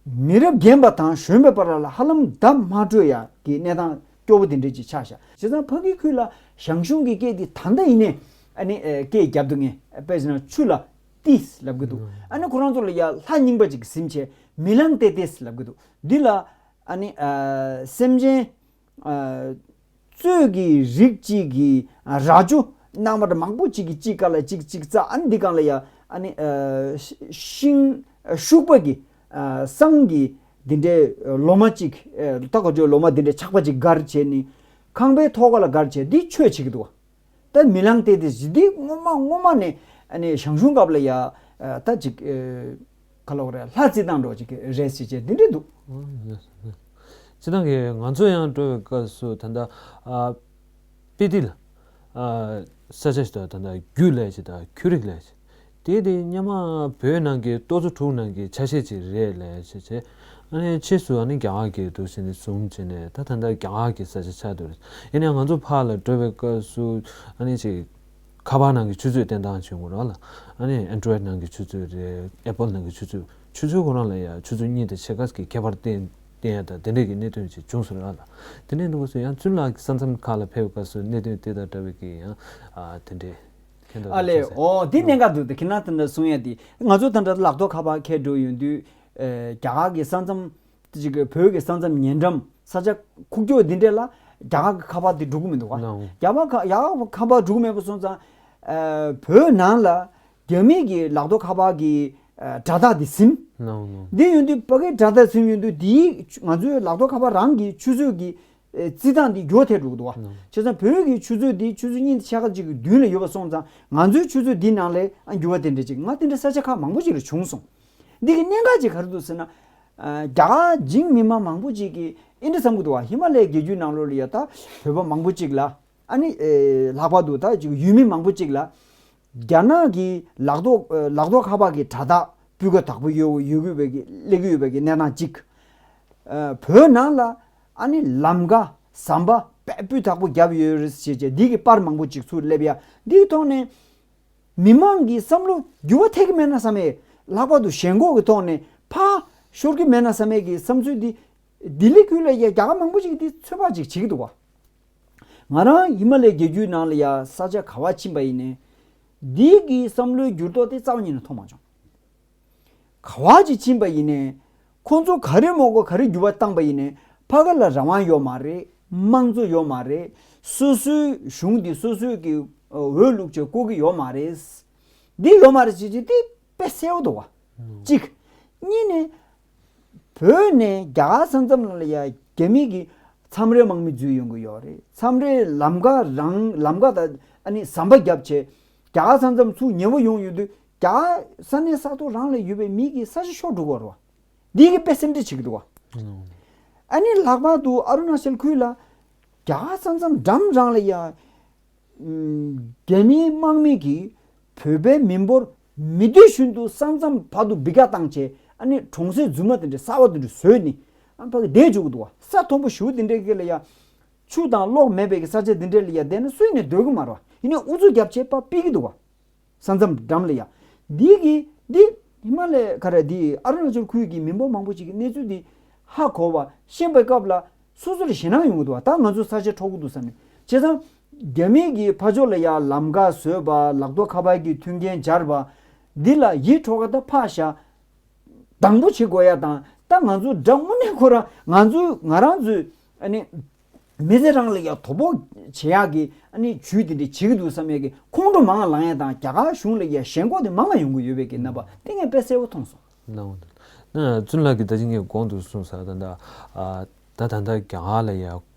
མི་རབས་རྒན་པ་དང་གཞོན་པའི་བར་ལ་ཧ་ལམ་བརྡ་མ་སྤྲོད་ཡ་གི་གནས་སྟངས་སྐྱོ་པོ་དེ་འདྲ་ཅིག་ཆགས་ཤག། བྱས་ཙང་ཕ་གི་ཁུལ་ལ་ཞང་ཞུང་གི་སྐད་དེ་ད་ལྟ་ཡིན་ནའི་ཨ་ནི་ཨེ་སྐད་རྒྱབ་སྡོད་མཁན། དཔེ་བྱས་ན་ཆུ་ལ་ ཏིས་ལབ་གི་འདུག་ཨ་ནི་ཁོ་རང་ཚོ་ལ་ཡ་ལྷ་རྙིང་པ་ཅིག་གིས་ཟིན་བྱས་མི་ལང་ཏེ་ཏིས་ལབ་གི་འདུག་འདི་ལ་ཨ་ནི་ཨ་སེམས་ཅན་ཨ་གཙོད་ཀྱི་རིགས་གཅིག་གི་ཨ་རྭ་ཅོ་རྣམ་པ་མང་པོ་གཅིག་གིས་གཅིག་ཀ་ལ་གཅིག་གཅིག་རྩ། ཨ་ནི་འདི་སྒང་ལ་ཡ་ཨ་ནི་ཨ་ཤིང་ཤུག་པ་གི་ཨ་བསང་གི་འདི་འདྲའི་ལོ་མ་གཅིག་ཨ་ད་གོ་ཅོ་ལོ་མ་འདི་འདྲའི་ཆག་པ་གཅིག་བསྒར་བྱས་ནི་ཁང་པའི་ཐོག་ཁ་ལ་བསྒར་བྱས་འདི་ཆོས་བྱེད་ཀྱི་འདུག་ད་མི་ལང་ཏེ་ཏིས་འདི་སྔོན་མ་སྔོན་མ་ནས་ཨ་ནི་ཞང་ཞུང་སྐབས་ལ་ཡ་ཨ་ད་ཅིག་ཨ་ག་ལབ་དགོས་རེད། ལྷ་རྩི་སྟངས་འདྲ་ཅིག་རེད་ཟེར་བྱས་འདི་འདྲས་འདུག་སྤྱིར་བཏང་གི་ང་ཚོ་ཡང་འགྲོ་བའི་སྐབས་སུ་ད་ལྟ་ཨ་དཔེ་དེ་ལ་ཨ་ས་ཆ་ཞིག་དང་ད་ལྟ་རྒྱུད་ལས་ཞིག་དང་ཁྱོད་རིག་ལས་ཞིག་དེ་དེ་སྔོན་མ་བོད་ནང་གི་ལྟོ་ཚོ་དྲུག་ནང་གི་ཆ་ཤས་ཅིག་རེད་ལས་བྱས་བྱས། ཨ་ནི་ཕྱིས་སུ་ཨ་ནི་རྒྱ་གར་གྱི་འདུག་ཟེར་ནས་བཟུང་བྱས་ནས་ད་ད་ལྟ་རྒྱ་གར་གྱི་ས་ཆ་ཆགས་འདུག་ཡིན་ནའང་ང་ཚོ་ཕར་ལ་འགྲོ་བའི་སྐབས་སུ་ཨ་ནི་ཅིག་ཁ་པར་ནང་གི་ཆུ་ཚོད་བསྟན་སྟངས་བྱུང་དགོས་རེད་ལ། ཨ་ནི་ཨན་ཌོ་རོ་ཡིཌ་ནང་གི་ཆུ་ཚོད་རེད། ཨེ་པལ་ནང་གི་ཆུ་ཚོད། ཆུ་ཚོད་ཁོ་རང་ལ་ཡང་ཆུ་ཚོད་གཉིས་དང་ཕྱེད་ཀ་གི་ཁྱད་པར་བསྟན་བསྟན་ཡ་དང་དེ་འདྲས་ཀྱི་གནད་དོན་ཅིག་བྱུང་སོང་རེད་ལ། དེ་ནས་འདུག་སེ་ཡང་ཙུན་ལགས་ཀྱི་ས་མཚམས་ཁག་ལ་ཕེབས་པའི་སྐབས་སུ་གནད་དོན་དེ་དང་འདྲ་བའི་གི་ཡང་ཨ་དེ་འདྲས་ཁྱད་མདོག་ཨ་ལས་ཅིག་འོ་འདི་གནད་འགག་འདུག་དེ་ཁྱེད་རང་དེ་འདྲ་གསུང་ཡ་དེ་ང་ཚོ་ད་ལྟ་ལག་ཐོག་ཁ་པར་འཁྱེར་འགྲོ་ཡོང་དུས་ཨ་རྒྱ་གར་གྱི་ས་མཚམས་ཅིག་གི་བོད་ཀྱི་ས་མཚམས་ཉེ་འགྲམ་ས་ཆ་ཁུག་ཀྱོག་འདི་འདྲས་ལ་རྒྱ་གར་གྱི་ཁ་པར་དེ་འགྲོ་གི་མི་འདུག་ག་ནའོ། རྒྱ་གར་ཁ་རྒྱ་གར་ཁ་པར་འགྲོ་གི་མེད་པ་སོང་ཙང་ཨ་བོད་ནང་ལ་རྒྱ་མི་གི་ལག་ཐོག་ཁ་པར་གྱི་ཨ་དྲ་ཐག་དེ་ཟིན། ནའོ་ནའོ། འདི་ཡོང་དུས་ཕ་གིའི་དྲ་ཐག་ཟིན་ཡོང་དུས་དེའི་ང་ཚོའི་ལག་ཐོག་ཁ་པར་རང་གི་ཆུ་ཚོད་ཀྱི་ཨ་རྩི་སྟངས་དེ་འགྱུར་བ་ཐེབས་འགྲོ་གི་འདུག་ག་ནའོ། བྱས་ཙང་བོད་ཀྱི་ཆུ་ཚོད་དེ་ཆུ་ཚོད་གཉིས་ཕྱེད་ཀ་གཅིག་གི་མདུན་ལ་ཡོད་པ་སོང་ཙང་ང་ཚོའི་ཆུ་ཚོད་འདི་ནང་ལ་ཨ་འགྱུར་བ་དེ་འདྲ་ཅིག་ང་དེ་འདྲ་ས་ཆ་ཁག་མང་པོ་ཅིག་ལ་བྱུང་སོང་། འདི་གི་གནད་འགག་ཅིག་ག་རེ་འདུག་ཟེར་ན། ཨ་རྒྱ་གར་འཇིགས་མི་མང་མང་པོ་ཅིག་གིས་ཨེ་འདྲ་བསམ་གྱི་འདུག་བ། ཧི་མ་ལའི་རྒྱལ་རྒྱུད་ནང་ལོགས་ལ་ཡ་ད་བོད་པ་མང་པོ་ཅིག་ལ་ཨ་ནི་ཨེ་ལྷག་པར་དུ་ད་ཅིག་ཡུལ་མི་མང་པོ་ཅིག་ལ་རྒྱ་ནག་གི་ལག་ཐོག་ཨེ་ལག་ཐོག་ཁ་པར་གྱི་དྲ་ཐག་སྤུས་ཀ་དག་པོ་ཡོད་ཡོད་དགོས་པའི་གི་སླེབས་ཀྱི་ཡོད་པའི་གི་གནས་སྟངས་ཅིག་ཨ་བོད་ནང་ལ་ཨ་ནི་ལམ་ཀ་ཟམ་པ་དཔེ་སྤུས་དག་པོ་བརྒྱབ་ཡོད་རེད་ཟེར་བྱས་འདི་གི་པར་མང་པོ་ཅིག་ཚུར་སླེབས་ཡ་འདིའི་ཐོག་ནས། མི་མང་གི་བསམ་བློ་འགྱུར་བ་ཐེབས་ཀྱི་མེད་ན་བསམ་ཡས། ལྷག་པར་དུ་ཞེན་ཁོག་གི་ཐོག་ནས་ཕར་ཤོར་གྱི་མེད་ན་བསམ་ཡས་ཀྱི་བསམ་ཚུལ་འདི་ལྡི་ལི་ཁུལ་ལ་ཡ་རྒྱ་གར་མང་པོ་ཞིག་གིས་འདི་ཚོད་དཔག་ཅིག་བྱེད་ཀྱི་འདུག་བ། ང་རང་ཧི་མ་ལའི་རྒྱལ་རྒྱུད་ནང་ལ་ཡ་ས་ཆ་ག་བ་ཕྱིན་པ་ཡིན་ནའི་འདི་གི་བསམ་བློའི་འགྱུར་ལྡོག་དེ་རྩ་བ་ཉིད་ནས་མཐོང་མ་བྱུང་། ག་བ་ཅིག་ཕྱིན་པ་ཡིན་ནའི། ཁོང་ཚོ་ག་རེ་མོ་གོ་ག་རེ་འགྱུར་བ་བཏང་པ་ཡིན་ནའི། ཕ་ག་ལ་རང་དབང་ཡོད་མ་རེད། དམངས་གཙོ་ཡོད་མ་རེད། སོ་སོའི་གཞུང་འདི་སོ་སོའི་གི་འོས་བླུགས་བྱས་བསྐོ་གི་ཡོད་མ་རེད། འདི་ཡོད་མ་རེད་ཅེས་ཅེས་འདི་དཔེ་གསལ་པོ་འདུག་བ། གཅིག་གཉིས་ནས། བོད་ནས་རྒྱ་གར་ས་མཚམས་ནང་ལ་ཡ་རྒྱ་མི་གི་མཚམས་རེ་དམག་མི་འཛུལ་ཡོང་གི་ཡོད་རེད། མཚམས་རེ་ལམ་ཀ་རང་ལམ་ཀ་དང་ཨ་ནི་ཟམ་པ་བརྒྱབ་བྱས་རྒྱ་གར་ས་མཚམས་ཚུར་ཉེ་བོ་ཡོང་ཡོང་དུས་རྒྱ་གར་ས་གནས་ས་ཐོག་རང་ལ་ཡོད་པའི་མི་གི་ས་ཆ་ཤོར་འགྲོ་གི་ཡོད་རེད་བ། འདི་གི་དཔེ་སེམས་ཁྲལ་བྱེད་ཀྱི་འདུག་བ། ཨ་ནི་ལྷག་པར་དུ་ཨ་རུ་ན་ཅལ་ཁུལ་ལ་རྒྱ་གར་ས་མཚམས་འགྲམ་རང་ལ་ཡ། རྒྱ་མིའི་དམག་མི་གིས་བོད་པའི་མི་འབོར་མི་འདོད་བཞིན་དུ་ས་མཚམས་བར་དུ་འབི་ཀ་བཏང་བྱས་ཨ་ནི་གྲོང་གསེབ་རྫུན་མ་དེ་འདྲ་གསར་བ་དེ་འདྲ་བཟོས་ནས་ཨ་ཕ་གི་བསྡད་འཇུག་གི་འདུག་བ། ས་མཐོན་པོ་ཞེ་པོ་དེ་འདྲའི་གི་ལ་ཡ། ཆུ་དང་གློག་མེད་པའི་གི་ས་ཆ་དེ་འདྲའི་ལ་ཡ་བསྡད་ན་སུས་ནས་སྡོད་གི་མ་རེད་བ། ཡིན་ནའི་ཨུ་ཚུགས་རྒྱབ་བྱས་ཕར་ཕུད་ཀྱི་འདུག་བ། ས་མཚམས་འགྲམ་ལ་ཡ། འདི་གི་འདི་ཧི་མ་ལ་ཡ་ག་རེ་འདི་ཨ་རུ་ན་ཅལ་ཁུལ་གྱི་མི་འབོར་མང་པོ་ཅིག་གི་གནས་ཚུལ་འདི་ཧ་གོ་བ་ཤེས་པའི་སྐབས་ལ་སོ་སོ་ལ་ཞེད་སྣང་ཡོང་གི་འདུག་བ། ད་ང་ཚོ་ས་ཆ་འཕྲོག་གི་འདུག་བསམ་ནས། བྱས་ཙང་རྒྱ་མི་གི་ཕར་ཕྱོགས་ལ་ཡ་ལམ་ཀ་བཟོས་པ་ལག་ཐོག་ཁ་པར་གྱི་མཐུན་རྐྱེན་སྦྱར་བ་འདི་ལ་ཡིད་འཕྲོག་ག་ད་ཕར་བཞག་དང་པོ་བྱེད་དགོས་ཡ་དང་ད་ང་ཚོ་དགྲ་དངོས་གནས་ཁོ་རང་ང་ཚོ་ང་རང་ཚོའི་ཨ་ནི། མི་ཚེ་རང་ལ་ཡ་དོ་ཕོག་བྱེད་ཡག་གི་ཨ་ནི་ཇུས་དེ་འདྲ་བྱེད་ཀྱི་འདུག་བསམ་ཡག་གི་ཁོང་ཁྲོ་མང་ང་ལངས་ཡ་དང་རྒྱ་གར་གཞུང་ལ་ཡ་ཞེན་ཁོག་དེ་མང་ང་ཡོང་གི་ཡོད་པའི་གི་རྣམ་པ་དེ་ངས་དཔེ་གསལ་པོ་མཐོང་སོང་། ལགས་འོང་། ན་ཙུན་ལགས་ཀྱིས་ད་ཅི་ངས་གོང་དུ་གསུངས་ས་ད་ད་ཨ་ད་ད་ད་རྒྱ་གར་ལ་ཡ་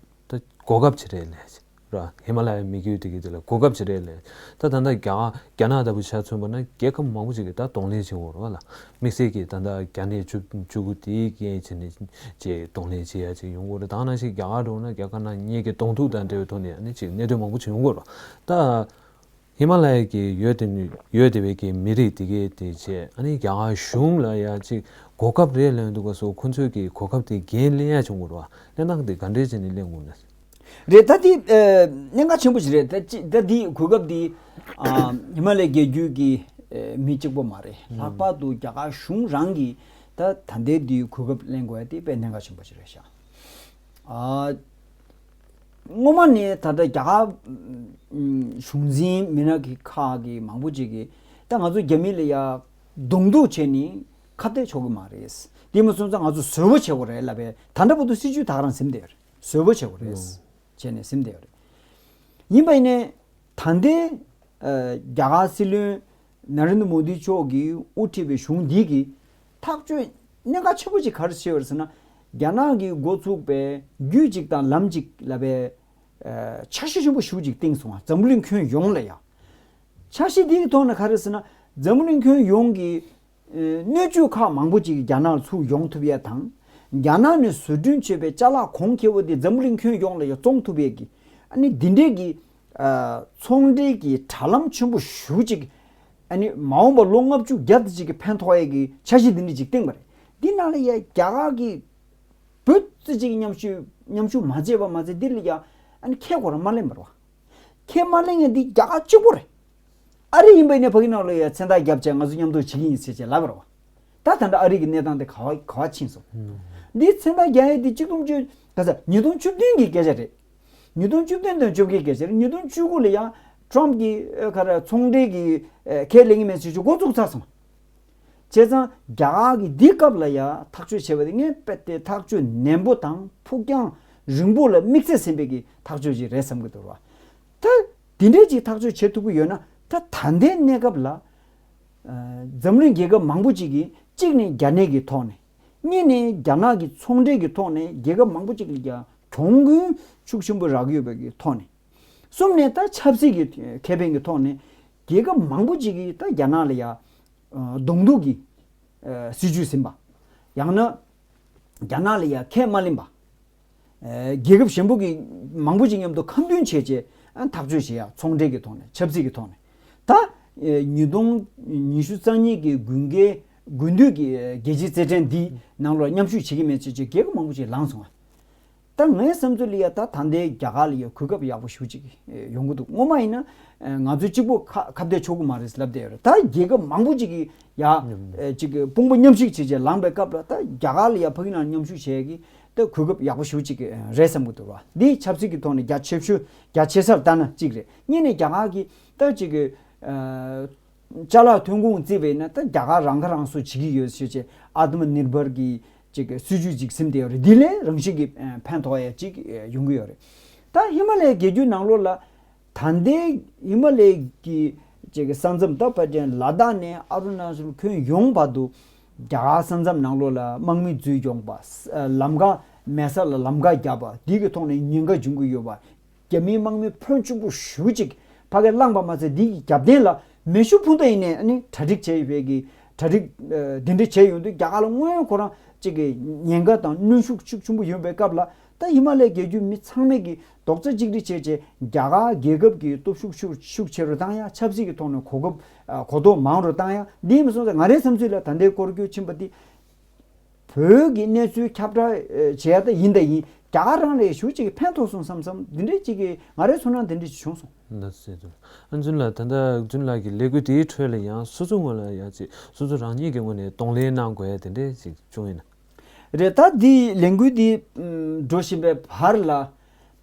ད་གོ་སྐབས་ཅིག་རེད་ལས་ར་ཧི་མ་ལ་ཡའི་མི་རྒྱུད་དེ་གི་དེ་ལ་གོ་སྐབས་ཅིག་རེད་ལས། ད་ད་ད་རྒྱ་གར་རྒྱ་ནག་ལྟ་བུ་ཆ་མཚོན་པ་ན་རྒྱལ་ཁབ་མང་པོ་ཅིག་གིས་ད་གདོང་ལེན་བྱེད་འོ་ར་ལ། དམིགས་བསལ་གྱིས་ད་ལྟ་རྒྱ་ནད་བཅུ་བཅུ་དགུ་དེའི་རྐྱེན་བྱས་ནས་ཅིག་གདོང་ལེན་བྱེད་ཡ་ཅིག་ཡོང་གི་རེད། ད་ནང་བཞིན་རྒྱ་གར་འགྲོ་ན་རྒྱ་གར་ནང་མི་གི་གདོང་ཐུག་དང་འབྲེལ་བའི་ཐོག་ནས་ཨ་ནི་ཅིག་གནད་དོན་མང་པོ་ཅིག་ཡོང་གི་རེད། ད་ཧི་མ་ལ་ཡ་གི་ཡོད་དེ་ནི་ཡོད་དེ་བའི་གི་མི་རིགས་དེ་གའི་དེ་བྱས་ཨ་ནི་རྒྱ་གར་གཞུང་ལ་ཡ་ཅིག་གོ་སྐབས་རེ་ལེན་འདུག་ག་སོ་ཁོ་ཚོས་གི་གོ་སྐབས་དེ་འགན་ལེན་ཡ་བྱུང་གི་རེད་བ། གནས་སྟངས་དེ་ག་འདྲས་བྱས་ནས་ལེན་དགོས་ན། རེད། ད་དེ་ཨ་གནད་འགག་ཆེན་པོ་ཞིག་རེད། ད་ཅི་ད་དེ་གོ་སྐབས་དེ་ཨ་ཧི་མ་ལ་ཡའི་རྒྱལ་རྒྱུད་ཀྱི་ཨ་མི་གཅིག་པོ་མ་རེད། ལྷག་པར་དུ་རྒྱ་གར་གཞུང་རང་གིས་ད་ད་ལྟའི་དེ་གོ་སྐབས་ལེན་དགོས་ཡ་དེ་དཔེ་གནད་འགག་ཆེན་པོ་ཞིག་རེད་ཤག་ཨ་སྔོན་མ་ནས་ད་ལྟ་རྒྱ་གར་ཨ་གཞུང་འཛིན་མི་སྣ་གི་ཁག་གི་མང་པོ་ཅིག་གིས་ ད་ང་ཚོ་རྒྱ་མི་ལ་ཡ་གདོང་གཏུག་བྱས་ནས་ཁ་གཏད་གཅོག་གི་མ་རེད། དེ་མ་སོང་ཙང་ང་ཚོ་བཟོ་བོ་བྱེད་དགོས་རེད་ལབ་པས། ད་ལྟ་བར་དུ་སྲིད་ཇུས་ད་ག་རང་ཟིན་བསྡད་ཡོད་རེད། བཟོ་བོ་བྱེད་དགོས་རེད། ཨོ། བྱས་ནས་ཟིན་བསྡད་ཡོད་རེད། ཡིན་པ་ཡིན་ནའི་ད་ལྟའི་ཨ་རྒྱ་གར་སྲིད་བློན་ན་རེན་དྲ་མོ་དི་མཆོག་གིས་དབུ་ཁྲིད་པའི་གཞུང་འདི་གིས་ཐག་གཅོད་གནད་འགག་ཆེན་པོ་ཅིག་ག་རེ་བྱས་པ་རེད་ཟེར་ན། རྒྱ་ནག་གིས་འགོ་ཚུགས་པའི་རྒྱུད་གཅིག་དང་ལམ་གཅིག་ལབ་པའི་ཨ་འཆར་གཞི་ཆེན་པོ་ཞེ་པོ་ཅིག་བཏིང་སོང་བ། འཛམ་བུ་གླིང་ཁྱོན་ཡོངས་ལ་ཡ། འཆར་གཞི་འདིའི་ཐོག་ནས་ག་རེ་ཟེར་ན། འཛམ་བུ་གླིང་ཁྱོན་ཡོངས་ཀྱི་ཨ་སྣོད་བཅུད་ཁག་མང་པོ་ཅིག་རྒྱ་ནག་ལ་ཚུར་ཡོང་ཐུབ་ཡས་དང་། རྒྱ་ནག་ནས་བཟོ་སྐྲུན་བྱས་པའི་ཅ་ལག་གོང་ཁེ་པོ་དེ་འཛམ་བུ་གླིང་ཁྱོན་ཡོངས་ལ་ཡང་བཙོང་ཐུབ་ཡས་ཀྱི། ཨ་ནི་འདི་འདྲའི་གི་ཨ་ཚོང་འབྲེལ་གྱི་དྲ་ལམ་ཆེན་པོ་ཞེ་པོ་ཅིག། ཨ་ནི་མ་འོངས་པ་ལོ་ལྔ་བཅུ་བརྒྱ་དེ་ཅིག་གི་ཕན་ཐོགས་ཡས་ཀྱི་འཆར་གཞི་འདི་འདྲ་ཅིག་བཏིང་བ་རེད། འདི་ནང་ལ་ཡ་རྒྱ་གར་གྱི་བོད་ཙི་ཅིག་མཉམ་ཞུགས་མཉམ་ཞུགས་མ་བྱས་པ་མ་ཚད། འདི་ལ་ཡ་ཨ་ནི་ཁས་ཁོ་རང་མ་ལེན་པ་རེད་བ། ཁས་མ་ལེན་མཁན་འདི་རྒྱ་གར་གཅིག་པོ་རེད། ཨ་རི་ཡིན་པ་ཡིན་ན་ཕ་གི་ནང་ལ་ཡ་མཚན་རྟགས་བརྒྱབ་བྱས་ང་ཚོ་མཉམ་དུ་བྱེད་ཀྱི་ཡིན་ཟེར་བྱས་ལབ་པ་རེད་བ། ད་ད་ལྟ་ཨ་རི་གི་གནས་སྟངས་དེ་ག་བ་ག་བ་ཕྱིན་སོང་། ཨུམ། འདི་མཚན་རྟགས་རྒྱག་ཡས་འདི་གཅིག་སྟོང་བཅུ། ག་ས་ཉིས་སྟོང་བཅུ་བདུན་གྱི་སྐད་ཆ་རེད། ཉིས་སྟོང་བཅུ་བདུན་དང་བཅོ་བརྒྱད་སྐད་ཆ་རེད། ཉིས་སྟོང་བཅུ་དགུ་ལ་ཡང་ཊམ་གྱི་ཨ་ག་རེ་ཚོང་འབྲེལ་གྱི་ཨ་ཁས་ལེན་གྱི་མེད་ཟེར་བྱས་འགོ་བཙུགས་ཚར་སོང་། བྱས་ཙང་རྒྱ་གར་གྱི་འདི་སྐབས་ལ་ཡ་ཐག་གཅོད་བྱས་པ་དེ་ངས་དཔེ་དེ་ཐག་གཅོད་ནན་པོ་དང་ཕུགས་རྒྱང་རིང་པོ་ལ་དམིགས་ཚད་ཟིན་པའི་གི་ཐག་གཅོད་ཅིག་རེད་བསམ་གྱི་འདུག་བ། ད་འདི་འདྲའི་ཅིག་ཐག་གཅོད་བྱེད་ཐུབ་ཀྱི་ཡོད་ན། ད་ད་ལྟའི་གནས་སྐབས་ལ་ཨ་འཛམ་གླིང་རྒྱལ་ཁབ་མང་པོ་ཅིག་གིས་གཅིག་ནས་རྒྱ་ནད་ཀྱི་ཐོག་ནས། གཉིས་ནས་རྒྱ་ནག་གི་ཚོང་འབྲེལ་གྱི་ཐོག་ནས་རྒྱལ་ཁབ་མང་པོ་ཅིག་ལ་ཀྱང་གྱོང་གུན་ཤུགས་ཆེན་པོ་རག་ཡོད་པའི་གི་ཐོག་ནས། གསུམ་ནས་ད་ཆབ་སྲིད་ཀྱི་ཁེ་ཕན་གྱི་ཐོག་ནས་རྒྱལ་ཁབ་མང་པོ་ཅིག་གིས་ད་རྒྱ་ནག་ལ་ཡ་ཨ་གདོང་གཏུག་གི་ཨ་སྲིད་ཇུས་ཟིན་པ། ཡང་ན་རྒྱ་ནག་ལ་ཡ་ཁས་མ་ལེན་པ། ཨ་རྒྱལ་ཁབ་གཞན་པོ་གི་མང་པོ་ཅིག་མཉམ་དུ་ཁ་མཐུན་བྱས་བྱས་ཨ་ཐག་གཅོད་བྱེད་ཡ། ཚོང་འབྲེལ་གྱི་ཐོག་ནས། ཆབ་སྲིད་ཀྱི་ཐོག་ནས། ད་ཨ་ཉིས་སྟོང་ཉི་ཤུ་རྩ་གཉིས་ཀྱི་དགུན་ཁའི་དགུན་དུས་ཀྱི་རྒྱལ་སྤྱིའི་རྩེད་འགྲན་འདི་ནང་ལོགས་མཉམ་ཞུགས་བྱེད་ཀྱི་མེད་ཅེས་བྱས་རྒྱལ་ཁབ་མང་པོ་ཅིག་ལངས་སོང་བ། ད་ངའི་བསམ་ཚུལ་ལ་ཡ་ད་ད་ལྟའི་རྒྱ་གར་ལ་ཡ་གོ་སྐབས་ཡག་པོ་ཞེ་པོ་ཅིག་ཡོང་གི་འདུག་སྔོན་མ་ཡིན་ན་ང་ཚོ་གཅིག་པོ་ཁ་ཁ་གཏད་གཅོག་གི་མ་རེད་ལབ་བསྡད་ཡོད་རེད། ད་རྒྱལ་ཁབ་མང་པོ་ཅིག་གིས་ཡ་ཨ་ཅིག་དཔུང་པ་མཉམ་གཤིབ་བྱས་བྱས་ལངས་པའི་སྐབས་ལ། ད་རྒྱ་གར་ལ་ཡ་ཕ་གི་ནང་མཉམ་ཞུགས་བྱས་ཀྱི་ད་གོ་སྐབས་ཡག་པོ་ཞེ་པོ་ཅིག་རེད་བསམ་གྱི་འདུག་བ། འདི་ཆབ་སྲིད་ཀྱི་ཐོག་ནས་རྒྱ་ཆེ་ཤོས་རྒྱ་ཆེ་སར་བལྟས་ན་གཅིག་རེད། གཉིས་ནས་རྒྱ་གར་གྱི་ད་ཅིག་གི་ཨ་ཅ་ལག་ཐོན་ཁུངས་བརྩིས་པས་ན་ད་རྒྱ་གར་རང་ཁ་རང་གསོ་བྱེད་ཀྱི་ཡོད་ཞེས་བྱས་ཨ་ཏམ་ནིར་བྷར་གྱི་ཅིག་སྲིད་ཇུས་ཅིག་ཟིན་བསྡད་ཡོད་རེད། འདི་ལས་རང་བཞིན་གྱི་ཕན་ཐོགས་ཡ་ཅིག་ཡོང་གི་ཡོད་རེད། ད་ཧི་མ་ལའི་རྒྱལ་རྒྱུད་ནང་ལོགས་ལ་ད་ལྟའི་ཧི་མ་ལའི་གི་ཅིག་ས་མཚམས། ད་ཕལ་ཆེར་ལ་དྭགས་ནས་ཨ་རུ་ན་ཅལ་ཁྱོན་ཡོངས་བར་དུ་རྒྱ་གར་ས་མཚམས་ནང་ལོགས་ལ་དམག་མི་འཛུལ་ཡོང་པ། ལམ་ཁ་མེད་ས་ལ་ལམ་ཁ་བརྒྱབ་པ། འདི་གི་ཐོག་ནས་ཉེན་ཁ་འབྱུང་གི་ཡོད་པ། རྒྱ་མིའི་དམག་མི་ཕོན་ཆེན་པོ་ཞེ་པོ་ཅིག་ཕ་གིར་བླངས་པ་མ་ཟད། འདི་གི་རྒྱབ་རྟེན་ལ་མེ་ཤུགས་འཕུར་མདའ་ཡིན་ནའི་ཨ་ནི་གྲ་སྒྲིག་བྱས་ཡོད་པའི་གི་གྲ་སྒྲིག་ཨ་འདི་འདྲ་བྱས་ཡོང་དུས་རྒྱ་གར་ལ་དངོས་ཡོད་ཁོ་རང་ཅིག་གི་ཉེན་ཁ་དང་གནོན་ཤུགས་ཤུགས་ཆེན་པོ་ཡོད་པའི་སྐབས་ལ། ད་ཧི་མ་ལའི་རྒྱལ་རྒྱུད་མི་ཚང་མས་གི་རྡོག་རྩ་གཅིག་སྒྲིལ་བྱས་བྱས་རྒྱ་གར་རྒྱལ་ཁབ་ཀྱི་སྟོབས་ཤུགས་ཤུགས་ཤུགས་ཆེ་རུ་བཏང་ཡ། ཆབ་སྲིད་ཀྱི་ཐོག་ནས་གོ་སྐབས་ཨ་གོ་རྟོགས་མང་རུ་བཏང་ཡ། འདི་མ་སོང་ཙང་ང་རའི་བསམ་ཚུལ་ལ་ད་ལྟའི་སྐོར་སྐྱོད་ཕྱིན་པ་འདི། བོད་ཀྱི་གནས་ཚུལ་ཁྱབ་བསྒྲགས་ཨེ་བྱས་ད་ཡིན་ད་ཡིན། རྒྱ་གར་རང་ལ་ཞེ་པོ་ཅིག་གི་ཕན་ཐོགས་སོང་བསམ་བསམ་འདི་འདྲའི་ཅིག་གི་ང་རའི་ཚོར་སྣང་འདི་འདྲ་ཅིག་བྱུང་སོང་། ལགས་སོ། ཨ་ཛུན་ལགས། ད་ལྟ་ཛུན་ལགས་ཀྱི་ལས་འགུལ་དེའི་ཁྲོད་ལ་ཡང་སོ་སོ་ངོས་ལ་ཡང་ཅིག་སོ་སོ་རང་ཉིད་ཀྱི་ངོས་ནས་གདོང་ལེན་གནང་དགོས་ཡ་དེ་འདྲ་ཅིག་བྱུང་ཡོད་ན། རེད། ད་འདི་ལས་འགུལ་འདི་ཨམ་འགྲོ་བཞིན་པའི་བར་ལ་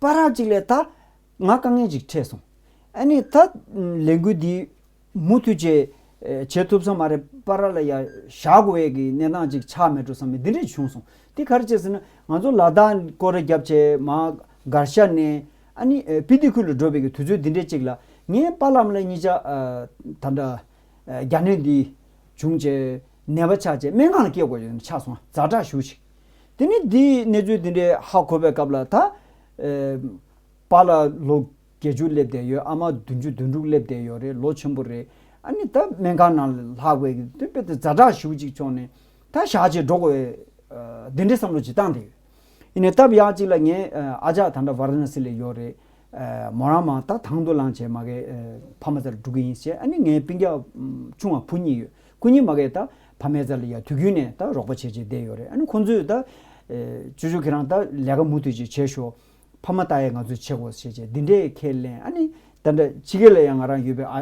བར་ཅིག་ལ་ད་ང་དཀའ་ངལ་ཅིག་འཕྲད་སོང་། ཨ་ནི་ད་ཨམ་ལས་འགུལ་འདི་མུ་མཐུད་བྱས་ཨེ་བྱེད་ཐུབ་ས་མ་རེད། བར་ལ་ཡ་བཞག་དགོས་ཡས་ཀྱི་གནས་སྟངས་ཅིག་ཆགས་མེད་འགྲོ་བསམ་པའི་འདི་འདྲས་བྱུང་སོང་། འདི་ག་རེ་བྱས་ཟེར་ན། ང་ཚོ་ལ་དྭགས་སྐོར་ར་བརྒྱབ་བྱས་མར་མགར་ཤ་ནས་ཨ་ནི་ཨེ་སྤི་ཏི་ཁུལ་ལ་འགྲོ་བའི་གི་དུས་ཚོད་འདི་འདྲས་ཅིག་ལ། ངའི་པཱ་ལགས་ལ་གཉིས་ཆ་ཨ་ད་ལྟ་ཨ་རྒྱ་ནད་འདི་བྱུང་བྱས་ནད་པ་ཆགས་བྱས་སྨན་ཁང་ལ་སྐྱེལ་དགོས་ཡོད་ཆགས་སོང་། ཛ་དྲག་ཞེ་པོ་ཅིག། དེ་ནས་འདི་གནས་ཚུལ་འདི་འདྲས་ཧ་གོ་བའི་སྐབས་ལ། ད་ཨེ་པཱ་ལགས་ལོ་བརྒྱད་ཅུ་སླེབས་བསྡད་ཡོད། ཨ་མ་བདུན་ཅུ་དོན་དྲུག་སླེབས་བསྡད་ཡོད་རེད། ལོ་ཆེན་པོ་རེད། ཨ་ནི་ད་སྨན་ཁང་ནང་ལ་ལྷག་པའི་དུས་དཔེ་དེ་ཛ་དྲག་ཞེ་པོ་ཅིག་བྱུང་ནས་ད་བཞག་བྱས་འགྲོ་དགོས་ཨ་འདི་འདྲའི་བསམ་བློ་ཅིག་བཏང་བསྡད་ཡོད། ཡིན་ནའི་སྟབས་ཡག་ཅིག་ལ་ངའི་ཨ་ཅག་ད་ལྟ་ཝཱ་ར་ཎ་སི་ལ་ཡོད་རེད། ཨ་མོ་རང་མར་ད་དང་དུ་བླངས་བྱས་མ་གི་ཨ་ཕ་མ་རྩ་ལ་འགྲོ་གི་ཡིན་ཞེས། ཨ་ནི་ངའི་སྤུན་ཀྱག་ཆུང་བ་བུ་གཉིས་ཡོད། ཁོ་གཉིས་མ་གི་ད་ཕ་མའི་རྩ་ལ་ཡ་དུས་རྒྱུན་ནས་ད་རོགས་པ་བྱས་བྱས་བསྡད་ཡོད་རེད། ཨ་ནི་ཁོ་ཚོས་ད་ཨེ་ཅོ་ཅོ་ཁྱེད་རང་ད་ལས་ཀ་མུ་མཐུད་ཅིག་བྱས་ཤོག། ཕ་མ་ལྟ་ཡས་ང་ཚོས་བྱེད་དགོས་ཞེས་བྱས་འདི་འདྲའི་ཁས་ལེན། ཨ་ནི་ད་ལྟ་ཕྱི་རྒྱལ་ལ་ཡང་ང་རང་ཡོད་པའི་ཨ་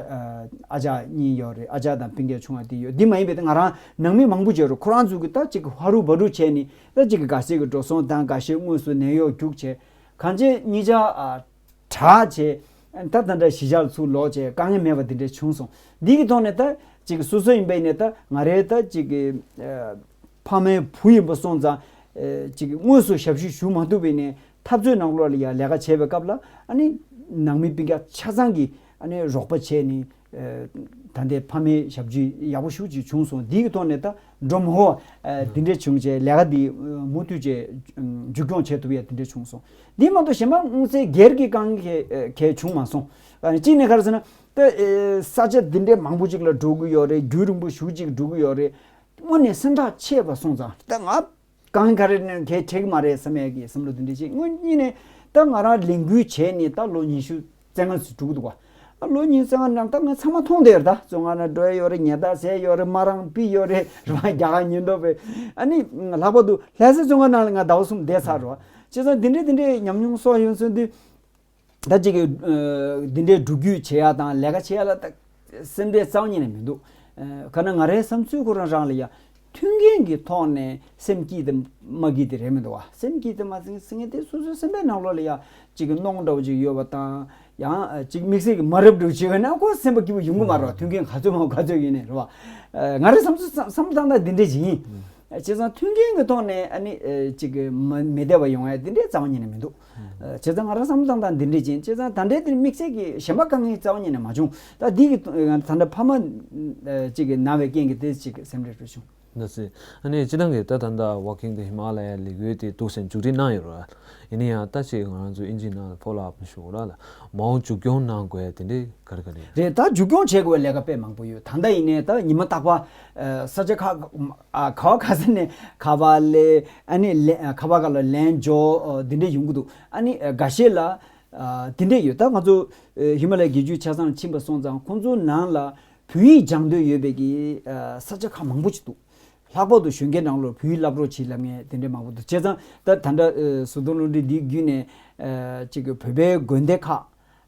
ཨ་ཅག་གཉིས་ཡོད་རེད། ཨ་ཅག་དང་སྤུན་ཀྱག་ཆུང་བ་དེ་ཡོད། འདི་མ་ཡིན་པའི་ད་ང་རང་ནང་མི་མང་པོ་ཅིག་ཡོད་རེད། ཁོ་རང་ཚོ་གི་ད་ཅིག་ཧ་རུ་བ་རུ་བྱས་ནས་ད་ཅིག་གི་འགའ་ཤས་ཀྱི་འགྲོ་སོང་དང་། འགའ་ཤས་དངོས་སུ་ནད་གཡོག་རྒྱུགས་བྱས། གང་བྱས་གཉིས་ཆ་ཨ་དྲག་བྱས། ད་ད་འདྲ་གཞིས་ཆགས་ལ་ཚུར་ལོག་བྱས་དཀའ་ངལ་མེད་པ་དེ་འདྲ་བྱུང་སོང་། འདི་གི་ཐོག་ནས་ད་ཅིག་སོ་སོ་ཡིན་པ་ཡིན་ནས་ད་ང་རའི་ད་ཅིག་གི་ཕ་མའི་བུ་ཡིན་པ་སོང་ཙང་ཅིག་དངོས་སུ་ཞབས་ཞུ་ཞུ་མ་ཐུབ་པ་ཡིན་ནས་འཐབ་རྩོད་ནང་ལོགས་ལ་ཡ་ལས་ཀ་བྱས་པའི་སྐབས་ལ་ཨ་ནི་ནང་མི་སྤུན་ཀྱག་ཆ་ཚང་གིས་ཨ་ནི་རོགས་པ་བྱས་ནས། ད་ལྟའི་ཕ་མའི་ཞབས་ཞུ་ཡག་པོ་ཞེ་པོ་ཅིག་བྱུང་སོང་། འདི་གི་ཐོག་ནས་ད་འགྲོ་མི་ཧོ་འདི་འདྲས་བྱུང་བྱས་ལས་ཀ་འདི་མུ་མཐུད་བྱས་མཇུག་སྐྱོང་བྱེད་ཐུབ་ཡ་དེ་འདྲས་བྱུང་སོང་། འདི་མ་གཏོགས་གཞན་པ་དངོས་གནས་སྒེར་གྱི་དཀའ་ངལ་གལ་བྱུང་མ་སོང་། གཅིག་ནས་ག་རེ་ཟེར་ན་ད་ས་ཆ་འདི་འདྲས་མང་པོ་ཅིག་ལ་འགྲོ་གི་ཡོད་རེད། རྒྱུན་རིང་པོ་ཞེ་པོ་ཅིག་འགྲོ་གི་ཡོད་རེད། དངོས་གནས་སེམས་ཐག་ཆད་པ་སོང་ཙང་ད་ང་གང་ག་རེ་ནས་གལ་ཆེ་གི་མ་རེད་བསམ་ཡས་ཀྱི་བསམ་བློ་དེ་འདྲ་ཞིག་དངོས་གཉིས་ནས་ད་ང་རང་ལས་འགུལ་བྱས་ནས་ད་ལོ་ཉི་ཤུ་རྩ་ལྔ་ཙམ་འགྲོ་གི་འདུག་བ། ཨ་ལོ་ཉི་ཤུ་རྩ་ལྔ་ནང་ད་ང་ཚང་མ་མཐོང་བསྡད་ཡོད་རེད། ད་བཙོན་ཁང་ནང་འགྲོ་ཡས་ཡོད་རེད། ཉལ་ཐ་ཟས་ཡོད་རེད། མ་རང་ཕི་ཡོད་རེད། རེད་བ། རྒྱ་གར་ཉེན་རྟོག་པས་ཨ་ནི་ལྷག་པར་དུ་ལྷ་སའི་བཙོན་ཁང་ནང་ལ་ང་ཟླ་བ་གསུམ་བསྡད་ཚར་རེད་བ། བྱས་ཙང་དེ་འདྲས་དེ་འདྲས་ཉམས་མྱོང་གསོག་ཡོང་ཚུལ་འདི། ད་ཅིག་གི་འདི་འདྲའི་འགྲུལ་སྐྱོད་བྱེད་ཡ་དང་ལས་ཀ་བྱེད་ཡ་ལ་ད་སེམས་ཁྲལ་རྩ་བ་ཉིད་ནས་མི་འདུག་ཁ་ན་ང་རའི་བསམ་ཚུལ་ཁོ་རང་རང་ལ་ཡ་མཐུན་རྐྱེན་གྱི་ཐོག་ནས་སེམས་སྐྱིད་དང་མ་སྐྱིད་དེ་རེད་མི་འདུག་བ། སེམས་སྐྱིད་དང་མ་སྐྱིད་ཟེར་མཁན་དེ་སོ་སོའི་སེམས་པའི་ནང་ལོགས་ལ་ཡ་ཅིག་གི་གནོང་འདྲ་བོ་ཅིག་ཡོད་པ་དང་ཡང་ཅིག་དམིགས་བསལ་གྱི་མ་རབས་འདྲ་བོ་ཅིག་ཡོད་ན་ཁོ་སེམས་པ་སྐྱིད་པོ་ཡོང་གི་མ་རེད་བ། མཐུན་རྐྱེན་ག་ཚོད་མང་ག་ཚོད་ཡོད་ནས་རེད་བ། ང་རའི་བསམ་ཚུལ་བསམ་བསམ་བཏང་སྟངས་འདི་འདྲ་ཞིག་ཡིན། བྱས་ཙང་མཐུན་རྐྱེན་གྱི་ཐོག་ནས་ཨ་ནི་ཅིག་མི་བདེ་བ་ཡོང་ཡ་འདི་འདྲའི་རྩ་བ་ཉིད་ནས་མི་འདུག་བྱས་ཙང་ང་རང་བསམ་བློ་བཏང་སྟངས་འདི་འདྲ་ཅིག་བྱས་ཙང་ད་ལྟའི་དེ་དམིགས་བསལ་གྱི་གཞན་པ་དཀའ་ངལ་རྩ་བ་ཉིད་ནས་མ་བྱུང་། ད་འདི་གི་ད་ལྟ་ཕ་མ་ཅིག་གི་ན་བའི་རྐྱེན་གྱིས་དེ་ཅིག་སེམས་ཁྲལ་འགྲོ་བྱུང་། ན་སི། ཨ་ནི་སྤྱིར་བཏང་གི་ད་ད་ལྟ་Walking the Himalaya ལས་འགུལ་དེ་འདུག་སེ་མཇུག་སྒྲིལ་གནང་ཡོད་རེད། ཡིན་ན་ཡང་ད་ཅིག་ང་རང་ཚོ་ཨིན་ཇིའི་ནང་ཕོ་ལོ་ཨབ་ཞུ་དགོས་ར་ལ་མ་འོངས་མཇུག་སྐྱོང་གནང་དགོས་དེ་འདྲའི་ག་རེ་ག་རེ་རེད། ད་མཇུག་སྐྱོང་བྱེད་དགོས་པའི་ལས་ཀ་དཔེ་མང་པོ་ཡོད། ད་ལྟ་ཡིན་ནའི་ད་ཉི་མ་རྟག་པར་ས་ཆ་ཁག་ག་བ་ག་ས་ནས་ཁ་པར་ལས་ཨ་ནི་ལས་ཁ་པར་ག་ལ་ལན་འབྱོར་འདི་འདྲ་ཡོང་གི་འདུག་ཨ་ནི་འགའ་ཤས་ལ་འདི་འདྲ་ཡོད། ད་ང་ཚོ་ཧི་མ་ལ་ཡའི་རྒྱལ་རྒྱུད་ཆ་ཚང་ཕྱིན་པ་སོང་ཙང་ཁོང་ཚོའི་ནང་ལ་བོད་ཡིག་སྦྱང་འདོད་ཡོད་པའི་གི་ས་ཆ་ཁག་མང་པོ་ཅིག་འདུག་ལྷག་པར་དུ་གཞོན་སྐྱེས་ནང་ལོགས་བོད་ཡིག་བསླབ་རོགས་བྱེད་ལབ་མཁན་དེ་འདྲ་མང་པོ་འདུག་བྱས་ཙང་ད་ད་ལྟ་བཟོ་ལྟ་བློ་གྲོས་འདི་བརྒྱུད་ནས་ཅིག་གི་བོད་པའི་དགོན་སྡེ་ཁག་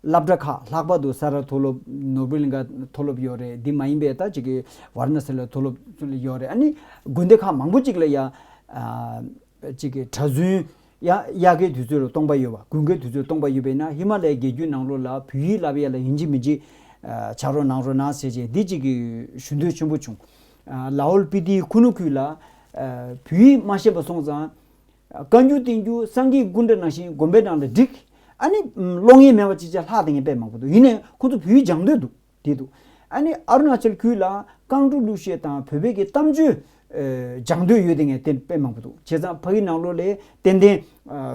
སློབ་གྲྭ་ཁག་ལྷག་པར་དུ་ས་རཱ་མཐོ་སློབ་ནོར་བུ་གླིང་ག་མཐོ་སློབ་ཡོད་རེད། འདི་མ་ཡིན་པའི་ད་ཅིག་གི་ཝཱ་ར་ཎ་སི་ལ་མཐོ་སློབ་ཡོད་རེད། ཨ་ནི་དགོན་སྡེ་ཁག་མང་པོ་ཅིག་ལ་ཡ་ཅིག་གི་གྲྭ་བཙུན་ཡ་དབྱར་ཁའི་དུས་ཚོད་ལ་སྟོང་པ་ཡོད་པ། དགུན་ཁའི་དུས་ཚོད་སྟོང་པ་ཡོད་པས་ན་ཧི་མ་ལ་ཡའི་རྒྱལ་རྒྱུད་ནང་ལོགས་ལ་བོད་ཡིག་བསླབ་ཡ་ལ་ཡིན་གཅིག་མིན་གཅིག་ཕྱག་རོགས་གནང་རོགས་གནང་ཟེར་བྱས་འདི་གཅིག་གི་ཞུ་འདོད་ཆེན་པོ་བྱུང་། ལའོ་སྤི་ཏིའི་ཁུ་ནུ་ཁུལ་ལ་བོད་ཡིག་མ་ཤེས་པ་སོང་ཙང་བཀའ་འགྱུར་བསྟན་འགྱུར་སངས་རྒྱས་སྐུ་འདྲ་ནང་བཞིན་དགོན་པའི་ནང་ལ་བསྒྲིགས། ཨ་ནི་ཀློག་མཁན་མེད་པ་ཅིག་ཅར་ལྷག་བསྡད་མཁན་དཔེ་མང་པོ་འདུག་ཡིན་ནའི་ཁོ་ཚོ་བོད་ཡིག་སྦྱང་འདོད་འདུག་དེ་འདུག་ཨ་ནི་ཨ་རུ་ཎ་ཅལ་ཁུལ་ལ་རྐང་བྲོ་གླུ་གཞས་དང་བོད་པའི་གི་གཏམ་བརྗོད་སྦྱང་འདོད་ཡོད་དེ་ངས་བསྟན་དཔེ་མང་པོ་འདུག་བྱས་ཙང་ཕ་གི་ནང་ལོགས་ལ་ཏན་ཏན་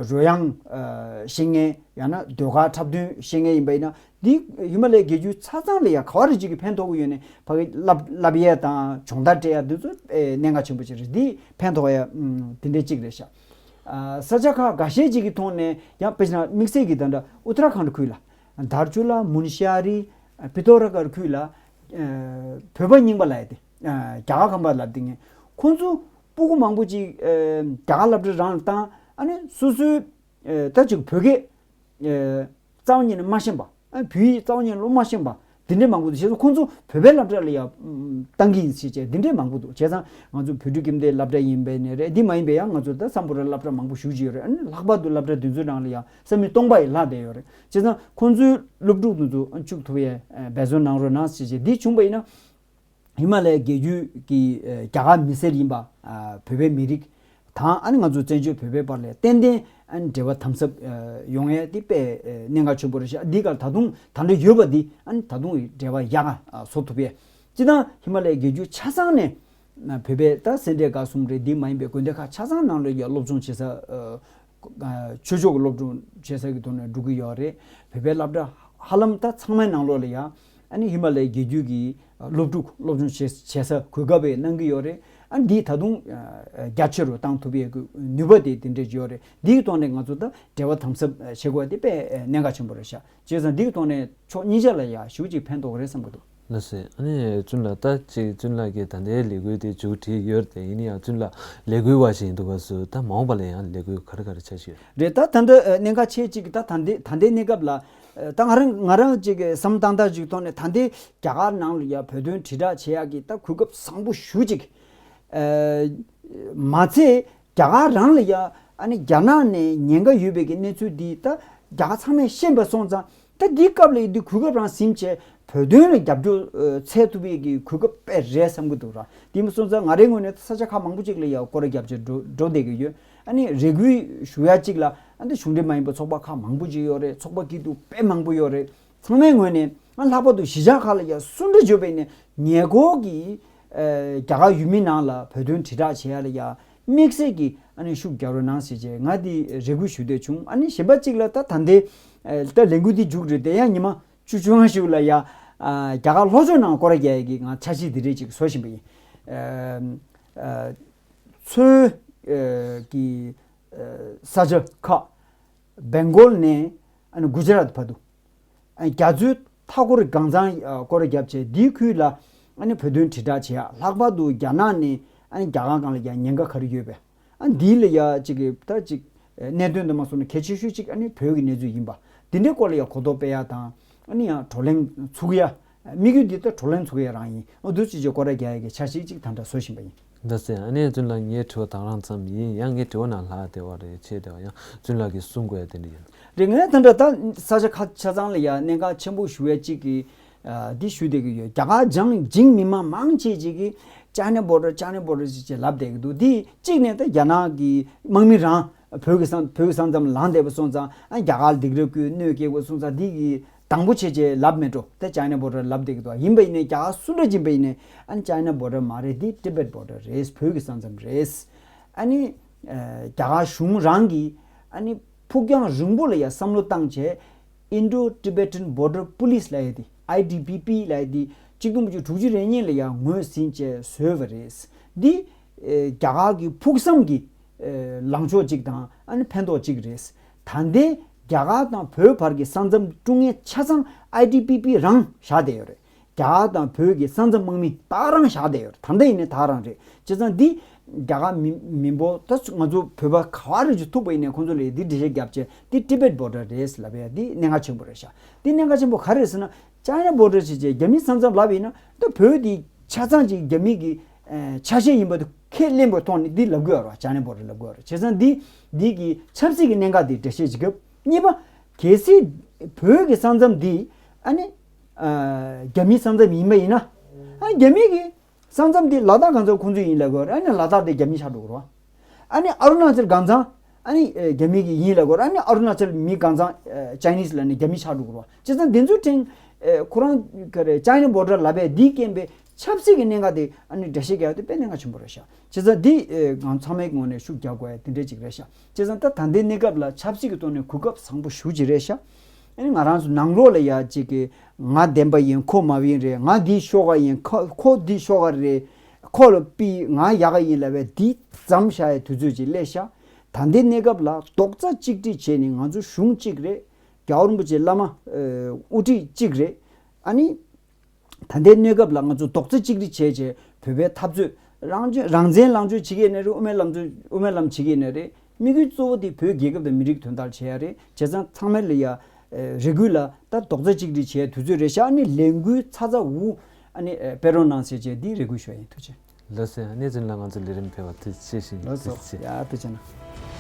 རོལ་དབྱངས་ཤེས་མཁན་ཡང་ན་ཟློས་གར་འཁྲབ་སྟོན་ཤེས་མཁན་ཡིན་པ་ཡིན་ན་འདི་ཧི་མ་ལ་ཡའི་རྒྱལ་རྒྱུད་ཆ་ཚང་ལ་ཡ་ག་བ་རེ་ཅིག་གི་ཕན་ཐོགས་ཀྱི་ཡོད་ནས་ཕ་གི་བསླབ་བསླབ་ཡས་དང་སྦྱོང་བརྡར་སྤྲད་ཡ་འདི་ཚོ་གནད་འགག་ཆེན་པོ་ཅིག་རེད། འདི་ཕན་ཐོགས་ཡ་དེ་འདྲའི་ཅིག་རེད་ཤག་ས་ཆ་ཁག་འགའ་ཤས་ཅིག་གི་ཐོག་ནས་ཡང་དཔེ་ཆ་དམིགས་བསལ་གྱི་ད་ལྟ་ཨུ་ཏ་ར་ཁཱན་ཁུལ་ལ་དར་ཆུ་ལ་མུན་ཤ་རི་པི་ཐོ་ར་གར་ཁུལ་ལ་བོད་པ་རྙིང་པ་ལབ་ཡ་དེ་རྒྱ་གར་ཁམས་པ་ལབ་དེ་ངས་ཁོང་ཚོ་སྤུ་གུ་མང་པོ་ཅིག་རྒྱ་གར་སློབ་གྲྭ་རང་ལ་བཏང་ཨ་ནི་སོ་སོའི་ད་ཅིག་བོད་སྐད་རྩ་བ་ཉིད་ནས་མ་ཤེས་པ། ཨ་བོད་ཡིག་རྩ་བ་ཉིད་ནས་བློ་མ་ཤེས་པ་འདི་འདྲས་མང་པོ་འདུག་བྱས་ཙང་ཁོང་ཚོ་བོད་པའི་སློབ་གྲྭ་ལ་ཡང་བཏང་གི་ཡིན་ཟེར་བྱས་འདི་འདྲས་མང་པོ་འདུག་བྱས་ཙང་ང་ཚོ་བོད་ཕྲུག་ཁྱིམ་སྡེའི་སློབ་གྲྭ་ཡིན་པའི་ནས་རེད། འདི་མ་ཡིན་པའི་ཡང་ང་ཚོ་ད་སམ་བྷོ་ཊའི་སློབ་གྲྭ་མང་པོ་ཞེ་པོ་ཅིག་ཡོད་རེད། ཨ་ནི་ལྷག་པར་དུ་སློབ་གྲྭ་འདི་ཚོའི་ནང་ལ་ཡང་ས་མིག་སྟོང་པ་ཡིས་ལྷག་བསྡད་ཡོད་རེད། བྱས་ཙང་ཁོང་ཚོའི་སློབ་ཕྲུག་འདི་ཚོ་བཅུག་ཐུབ་ཡས་འབད་བརྩོན་གནང་རོགས་གནང་ཟེར་བྱས་འདི་བྱུང་པ་ཡིན་ན། ཧི་མ་ལ་ཡའི་རྒྱལ་རྒྱུད་ཀྱི་ཨ་རྒྱ་གར་མི་སེར་ཡིན་པ་ཨ་བོད་པའི་མི་རིགས་དང་ཨ་ནི་ང་ཚོ་བཙན་བྱོལ་བོད་པའི་བར་ལ་ཏན་ཏན་ཨ་ནི་འབྲེལ་བ་དམ་ཟབ་ཨ་ཡོང་ཡས་དེ་དཔེ་ཨ་གནད་འགག་ཆེན་པོ་རེད་ཤག་འདི་གར་ད་དུང་ད་འདྲ་ཡོད་པ་འདི་ཨ་ནི་ད་དུང་འབྲེལ་བ་ཡག་ག་ཨ་བཟོ་ཐུབ་ཡས། སྤྱིར་བཏང་ཧི་མ་ལ་ཡའི་རྒྱལ་རྒྱུད་ཆ་ཚང་ནས་ཨ་བོད་པའི་ད་སེ་འབྲས་དགའ་གསུམ་རེད། འདི་མ་ཡིན་པའི་དགོན་སྡེ་ཁག་ཆ་ཚང་ནང་ལ་ཡ་སློབ་སྦྱོང་བྱེད་ས་ཨ། ཆོས་ཕྱོགས་ཀྱི་སློབ་སྦྱོང་བྱེད་ས་ཀྱི་ཐོག་ནས་འགྲོ་གི་ཡོད་རེད། བོད་པའི་སློབ་གྲྭ་ཧ་ལམ་ད་ཚང་མའི་ནང་ལོགས་ལ་ཡང་ཨ་ནི་ཧི་མ་ལ་ཡའི་རྒྱལ་རྒྱུད་ཀྱི་སློབ་ཕྲུག་སློབ་སྦྱོང་བྱེད་བྱེད་ས་གོ་སྐབས་གནང་གི་ཡོད་རེད། ཨ་ནི་འདིས་ད་དུང་རྒྱ་ཆེ་རུ་བཏང་ཐུབ་ཡས་ཀྱི་ནུས་པ་དེ་དེ་འདྲས་ཡོད་རེད། འདིའི་ཐོག་ནས་ང་ཚོ་ད་འབྲེལ་བ་དམ་ཟབ་བྱེད་དགོས་པ་དེ་དཔེ་གནད་འགག་ཆེན་པོ་རེད་ཤག་བྱས་ཙང་འདིའི་ཐོག་ནས་ཕྱོགས་གཉིས་ཆ་ལ་ཡང་ཞེ་པོ་ཅིག་ཕན་ཐོགས་རེད་བསམ་གྱི་འདུག་ལགས་སོ། ཨ་ནི་ཙུན་ལགས་ད་ཅིག་ཙུན་ལགས་ཀྱིས་ད་ལྟའི་ལས་འགུལ་དེ་མཇུག་སྒྲིལ་ཡོད་རེད་དེ་ཡིན་ཡང་ཙུན་ལགས་ལས་འགུལ་བ་ཞིག་ཡིན་འདུག་ག་སུ་ད་མ་འོངས་པ་ལ་ཡང་ལས་འགུལ་ག་རེ་ག་རེ་བྱ་བཞིན་ཡོད་རེད། ད་ད་ལྟ་གནད་འགག་ཆེ་གཅིག་ད་ད་ལྟའི་ད་ལྟའི་གནས་སྐབས་ལ་ད་ང་རང་ང་རང་ཅིག་བསམ་སྟངས་ད་ཅིག་ཐོག་ནས་ད་ལྟའི་རྒྱ་གར་ནང་ལ་ཡ་བོད་དོན་དྲིལ་བསྒྲགས་བྱེད་ཡག་གི་ད་གོ་སྐབས་བཟང་པོ་ཞེ་པོ་ཅིག་མ་ཚད། རྒྱ་གར་རང་ལ་ཡ་ཨ་ནི་རྒྱ་ནག་ནས་ཉེན་ཁ་ཡོད་པའི་གི་གནས་ཚུལ་འདི་ད་རྒྱ་གར་ཚང་མས་ཤེས་པ་སོང་ཙང་ ད་འདི་སྐབས་ལ་ཡིན་དུས་གོ་སྐབས་རང་ཟིན་བྱས་བོད་དོན་ལ་རྒྱབ་སྐྱོར་ཨ་འཚལ་ཐུབ་པའི་གི་གོ་སྐབས་དཔེ་རེད་བསམ་གྱི་འདུག་ར། དེ་མ་སོང་ཙང་ང་རའི་ངོས་ནས་ས་ཆ་ཁག་མང་པོ་ཅིག་ལ་ཡང་སྐོར་ར་རྒྱབ་བྱས་འགྲོ་འགྲོ་བསྡད་ཀྱི་ཡོད། ཨ་ནི་རེ་སྐུལ་ཞུ་ཡ་གཅིག་ལ་ཨ་འདི་གཞུང་འབྲེལ་མ་ཡིན་པའི་ཚོགས་པ་ཁག་མང་པོ་ཅིག་ཡོད་རེད། ཚོགས་པ་སྐྱིད་སྡུག་དཔེ་མང་པོ་ཡོད་རེད། ཚང་མའི་ངོས་ནས་ང་ལྷག་པར་དུ་གཞིས་ཆགས་ཁག་ལ་ཡང་སུ་འདྲ་བརྗོད་པ་ཡིན་ནའི་ཉེ་འཁོར་གྱི་ཨ་རྒྱ་གར་ཡུལ་མི་ནང་ལ་བོད་དོན་དྲིལ་བསྒྲགས་བྱེད་ཡ་ལ་ཡང་དམིགས་བསལ་གྱི་ཨ་ནི་ཤུགས་རྒྱག་རོགས་གནང་ཟེར་བྱས་ང་འདི་རེ་སྐུལ་ཞུ་འདོད་བྱུང་། ཨ་ནི་གཞན་པ་གཅིག་ལ་ད་ད་ལྟའི་ཨ་ད་ལས་འགུལ་འདི་མཇུག་རེད་དེ་ཡང་ཉི་མ་བཅུ་བཅོ་ལྔ་ཞིག་ལ་ཡ་ཨ་རྒྱ་གར་ལྷོ་ཕྱོགས་ནང་སྐོར་ར་རྒྱག་ཡ་གི་ང་འཆར་གཞི་འདི་འདྲས་ཅིག་བཟོ་བཞིན་པ་ཡིན། ཨ་ཨ་མཚོའི་ཨ་གི་ཨ་ས་ཆ་ཁག་སྦེང་གོལ་ནས་ཨ་ནི་གུ་ཇ་རཱཏ་བར་དུ། ཨ་ནི་རྒྱ་མཚོའི་མཐའ་འཁོར་གང་ཚང་ཨ་སྐོར་ར་བརྒྱབ་བྱས་འདིའི་ཁུལ་ལ་ཨ་ནི་བོད་དོན་དྲིལ་བསྒྲགས་བྱེད་ཡ། ལྷག་པར་དུ་རྒྱ་ནག་ནས་ཨ་ནི་རྒྱ་གར་སྒང་ལ་ཡ་ཉེན་ཁ་ག་རེ་ཡོད་པས། ཨ་འདི་ལ་ཡ་གཅིག་གི་ད་གཅིག་གནད་དོན་དུ་མ་སོང་ན་གལ་ཆེ་ཤོས་གཅིག་ཨ་ནི་བོད་ཀྱི་གནས་ཚུལ་ཡིན་པ། འདི་འདྲའི་སྐོར་ལ་ཡ་གོ་རྟོགས་སྤེལ་ཡ་དང་ཨ་ནི་ཡང་བགྲོ་གླེང་ཚུགས་ཡ། དམིགས་ཡུལ་འདི་ལྟར་བགྲོ་གླེང་ཚུགས་ཡ་རང་ཡིན། འོ་འདུག་ཅིག་ཅིག་སྐོར་ར་རྒྱག་ཡ་གི་འཆར་གཞི་གཅིག་ད་ལྟ་བཟོ་བཞིན་པ་ཡིན། ལགས་སེ། ཨ་ནི་རྫུན་ལགས་ངའི་དྲི་བ་དང་རང་ཙམ་ཡིན། ཡང་ངའི་དྲི་བ་ནང་ལྷག་བསྡད་པ་རེད། ཆེ་བསྡད་པ་ཡང་རྫུན་ལགས་ཀྱིས་གསུང་དགོས་ཡ་དེ་འདྲ་ཡིན། རེད། ངས་ད་ལྟ་ད་ས་ཆ་ཁག་ཆ་ཚང་ལ་ཡ་གནད་འགག་ཆེན་པོ་ཞུ་ཡ་གཅིག་གི་ཨ་འདི་ཞུ་བསྡད་ཀྱི་ཡོད། རྒྱ་གར་ཅང་ཅིང་མི་མང་མང་ཆེ་ཅིག་གིས་China border, China border ཅེས་ཅེས་ལབ་བསྡད་ཀྱི་འདུག་འདི་གཅིག་ནས་ད་རྒྱ་ནག་གི་དམག་མི་རང་བོད་ཀྱི་ས་བོད་ཀྱི་ས་མཚམས་ལངས་བསྡད་པ་སོང་ཙང་ཨ་རྒྱ་གར་ལ་སྡིགས་ར་བསྐུལ་གནོད་སྐྱེལ་དགོས་སོང་ཙང་འདི་གི་དང་པོ་བྱས་བྱས་ལབ་མེད་འགྲོ། ད་China border ལབ་བསྡད་ཀྱི་འདུག་ཡིན་པ་ཡིན་ནའི་རྒྱ་གར་སུ་འདྲ་ཡིན་པ་ཡིན་ནའི་ཨ་ནི་China border མ་རེད། འདི་Tibet border རེད། བོད་ཀྱི་ས་མཚམས་རེད། ཨ་ནི་ཨ་རྒྱ་གར་གཞུང་རང་གིས་ཨ་ནི་ཕུགས་རྒྱང་རིང་པོ་ལ་ཡ་བསམ་བློ་བཏང་བྱས་Indo-Tibetan Border Police ལབ་ཡ་དེ། I T B P ལབ་ཡ་དེ་གཅིག་སྟོང་དགུ་བརྒྱ་དྲུག་ཅུ་རེ་གཉིས་ལ་ཡ་ངོས་ཟིན་བྱས་བཟོས་པ་རེད། འདི་ཨེ་རྒྱ་གར་གྱི་ཕུགས་བསམ་གྱི་ཨེ་ལངས་ཕྱོགས་གཅིག་དང་ཨ་ནི་ཕན་ཐོགས་གཅིག་རེད། ད་ལྟའི་རྒྱ་གར་དང་བོད་བར་གྱི་ས་མཚམས་དཀྲུག་མཁན་ཆ་ཚང་I T B P རང་བཞག་བསྡད་ཡོད་རེད། རྒྱ་གར་དང་བོད་ཀྱི་ས་མཚམས་དམག་མི་ད་རང་བཞག་བསྡད་ཡོད་རེད། ད་ལྟ་ཡིན་ནའི་ད་རང་རེད། བྱས་ཙང་འདི་རྒྱ་གར་མི་མི་འབོར་ད་ང་ཚོ་བོད་པ་ག་བ་རེ་ཅིག་ཐུག་པ་ཡིན་ནའི་ཁོང་ཚོ་ལ་འདི་འགྲེལ་བཤད་བརྒྱབ་བྱས་འདི་Tibet border རེད་ལབ་ཡ་འདི་གནད་འགག་ཆེན་པོ་རེད་ཤག་འདི་གནད་འགག་ཆེན་པོ་ག་རེ་རེད་ཟེར་ན་China border ཞེས་བྱས་རྒྱ་མིའི་ས་མཚམས་ལབ་ཡིན་ན་ད་བོད་འདི་ཆ་ཚང་ཅིག་རྒྱ་མི་གི་ཨ་ཆ་ཤས་ཡིན་པ་དེ་ཁས་ལེན་པའི་ཐོག་ནས་འདི་ལབ་དགོས་ཡོད་རེད་བ། China border ལབ་དགོས་ཡོད་རེད། བྱས་ཙང་འདི་འདི་གི་ཆབ་སྲིད་ཀྱི་གནད་འགག་འདི་འགྲེལ་བཤད་བྱེད་སྐབས་གཉིས་པ་གལ་སྲིད་བོད་ཀྱི་ས་མཚམས་འདི་ཨ་ནི་ཨ་རྒྱ་མིའི་ས་མཚམས་ཡིན་པ་ཡིན་ན་ཨ་རྒྱ་མི་གི་ས་མཚམས་འདི་ལ་དྭགས་གང་ཚང་ཁོང་ཚོའི་ཡིན་ལབ་དགོས་རེད། ཨ་ནི་ལ་དྭགས་དེ་རྒྱ་མི་ཆགས་འགྲོ་གི་རེད་བ། ཨ་ནི་ཨ་རུ་ན་ཅལ་གང་ཚང་ཨ་ནི་ཨེ་རྒྱ་མི་གི་ཡིན་ལབ་དགོས་རེད། ཨ་ནི་ཨ་རུ་ན་ཅལ་མི་གང་ཚང་ཨེ་Chinese ལབ་ནས་རྒྱ་མི་ཆགས་འགྲོ་གི་རེད་བ། བྱས་ཙང་འདི་ཚོའི་ཕྲན་ཨེ་ཁོ་རང་ག་རེ་China border ལབ་པས་འདིའི་རྐྱེན་པས་ཆབ་སྲིད་ཀྱི་གནད་འགག་དེ་ཨ་ནི་འགྲེལ་བཤད་རྒྱག་ཡ་དེ་དཔེ་གནད་འགག་ཆེན་པོ་རེད་ཤག་བྱས་ཙང་འདི་ཨེ་ང་ཚང་མའི་ངོས་ནས་ཤུགས་རྒྱག་དགོས་ཡ་དེ་འདྲས་ཅིག་རེད་ཤག་བྱས་ཙང་ད་ད་ལྟའི་གནས་སྐབས་ལ་ཆབ་སྲིད་ཀྱི་ཐོག་ནས་གོ་སྐབས་བཟང་པོ་ཞེ་པོ་ཅིག་རེད་ཤག་ཨ་ནི་ང་རང་ཚོ་ནང་ལོགས་ལ་ཡ་གཅིག་གི་ང་བདེན་པ་ཡིན་ཁོ་མ་བདེན་རེད། ང་འདི་ཤོག་ག་ཡིན་ཁོ་ཁོ་འདི་ཤོག་ག་རེད། ཁོ་ལ་པི་ང་ཡག་ག་ཡིན་ལབ་པའི་འདི་མཚམས་བཞག་ཡའི་དུས་ཚོད་ཅིག་སླེབས་ཤག་ད་ལྟའི་གནས་སྐབས་ལ་རྡོག་རྩ་གཅིག་སྒྲིལ་བྱས་ནས་ང་ཚོ་གཞུང་གཅིག་རེད། རྒྱལ་བ་རིན་པོ་ཆེ་བླ་མ་ཨ་དབུ་ཁྲིད་གཅིག་རེད། ཨ་ནི་ད་ལྟའི་གནས་སྐབས་ལ་ང་ཚོ་རྡོག་རྩ་གཅིག་སྒྲིལ་བྱས་བྱས་བོད་པའི་འཐབ་རྩོད་རང་སྐྱོན་རང་བཙན་ལངས་ཕྱོགས་བྱེད་ཀྱི་ཡིན་ནའི་རེད། དབུ་མའི་ལམ་གཙོ་དབུ་མའི་ལམ་བྱེད་ཀྱི་ཡིན་ནའི་རེད། དམིགས་ཡུལ་གཙོ་བོ་དེ་བོད་རྒྱལ་ཁབ་དང་མི་རིགས་དོན་དག་བྱེད་ཡ་རེད། བྱས་ཙང་ཚང་མ་ལ་ཡ་ཨེ་རེ་སྐུལ་ལ་ད་རྡོག་རྩ་གཅིག་སྒྲིལ་བྱེད་ཡ་དུས་ཚོད་རེད་ཤག་ཨ་ནི་ལས་འགུལ་ཚ་ཚ་འུ་འུ་ཨ་ནི་ཨེ་སྤེལ་རོགས་གནང་ཟེར་བྱས་འདི་རེ་སྐུལ་ཞུ་ཡ་ཡིན། ཐུགས་རྗེ་ཆེ། ལགས་སེ། གནས་ཚུལ་ལ་ང་ཚོ་ལས་རིམ་ཕེབས་པ་ཐུགས་རྗེ་ཆེ་ཞུ། ལགས་སོ། ཐུགས་རྗེ་ཆེ། ཡ་ཐུགས་རྗེ་གནང་།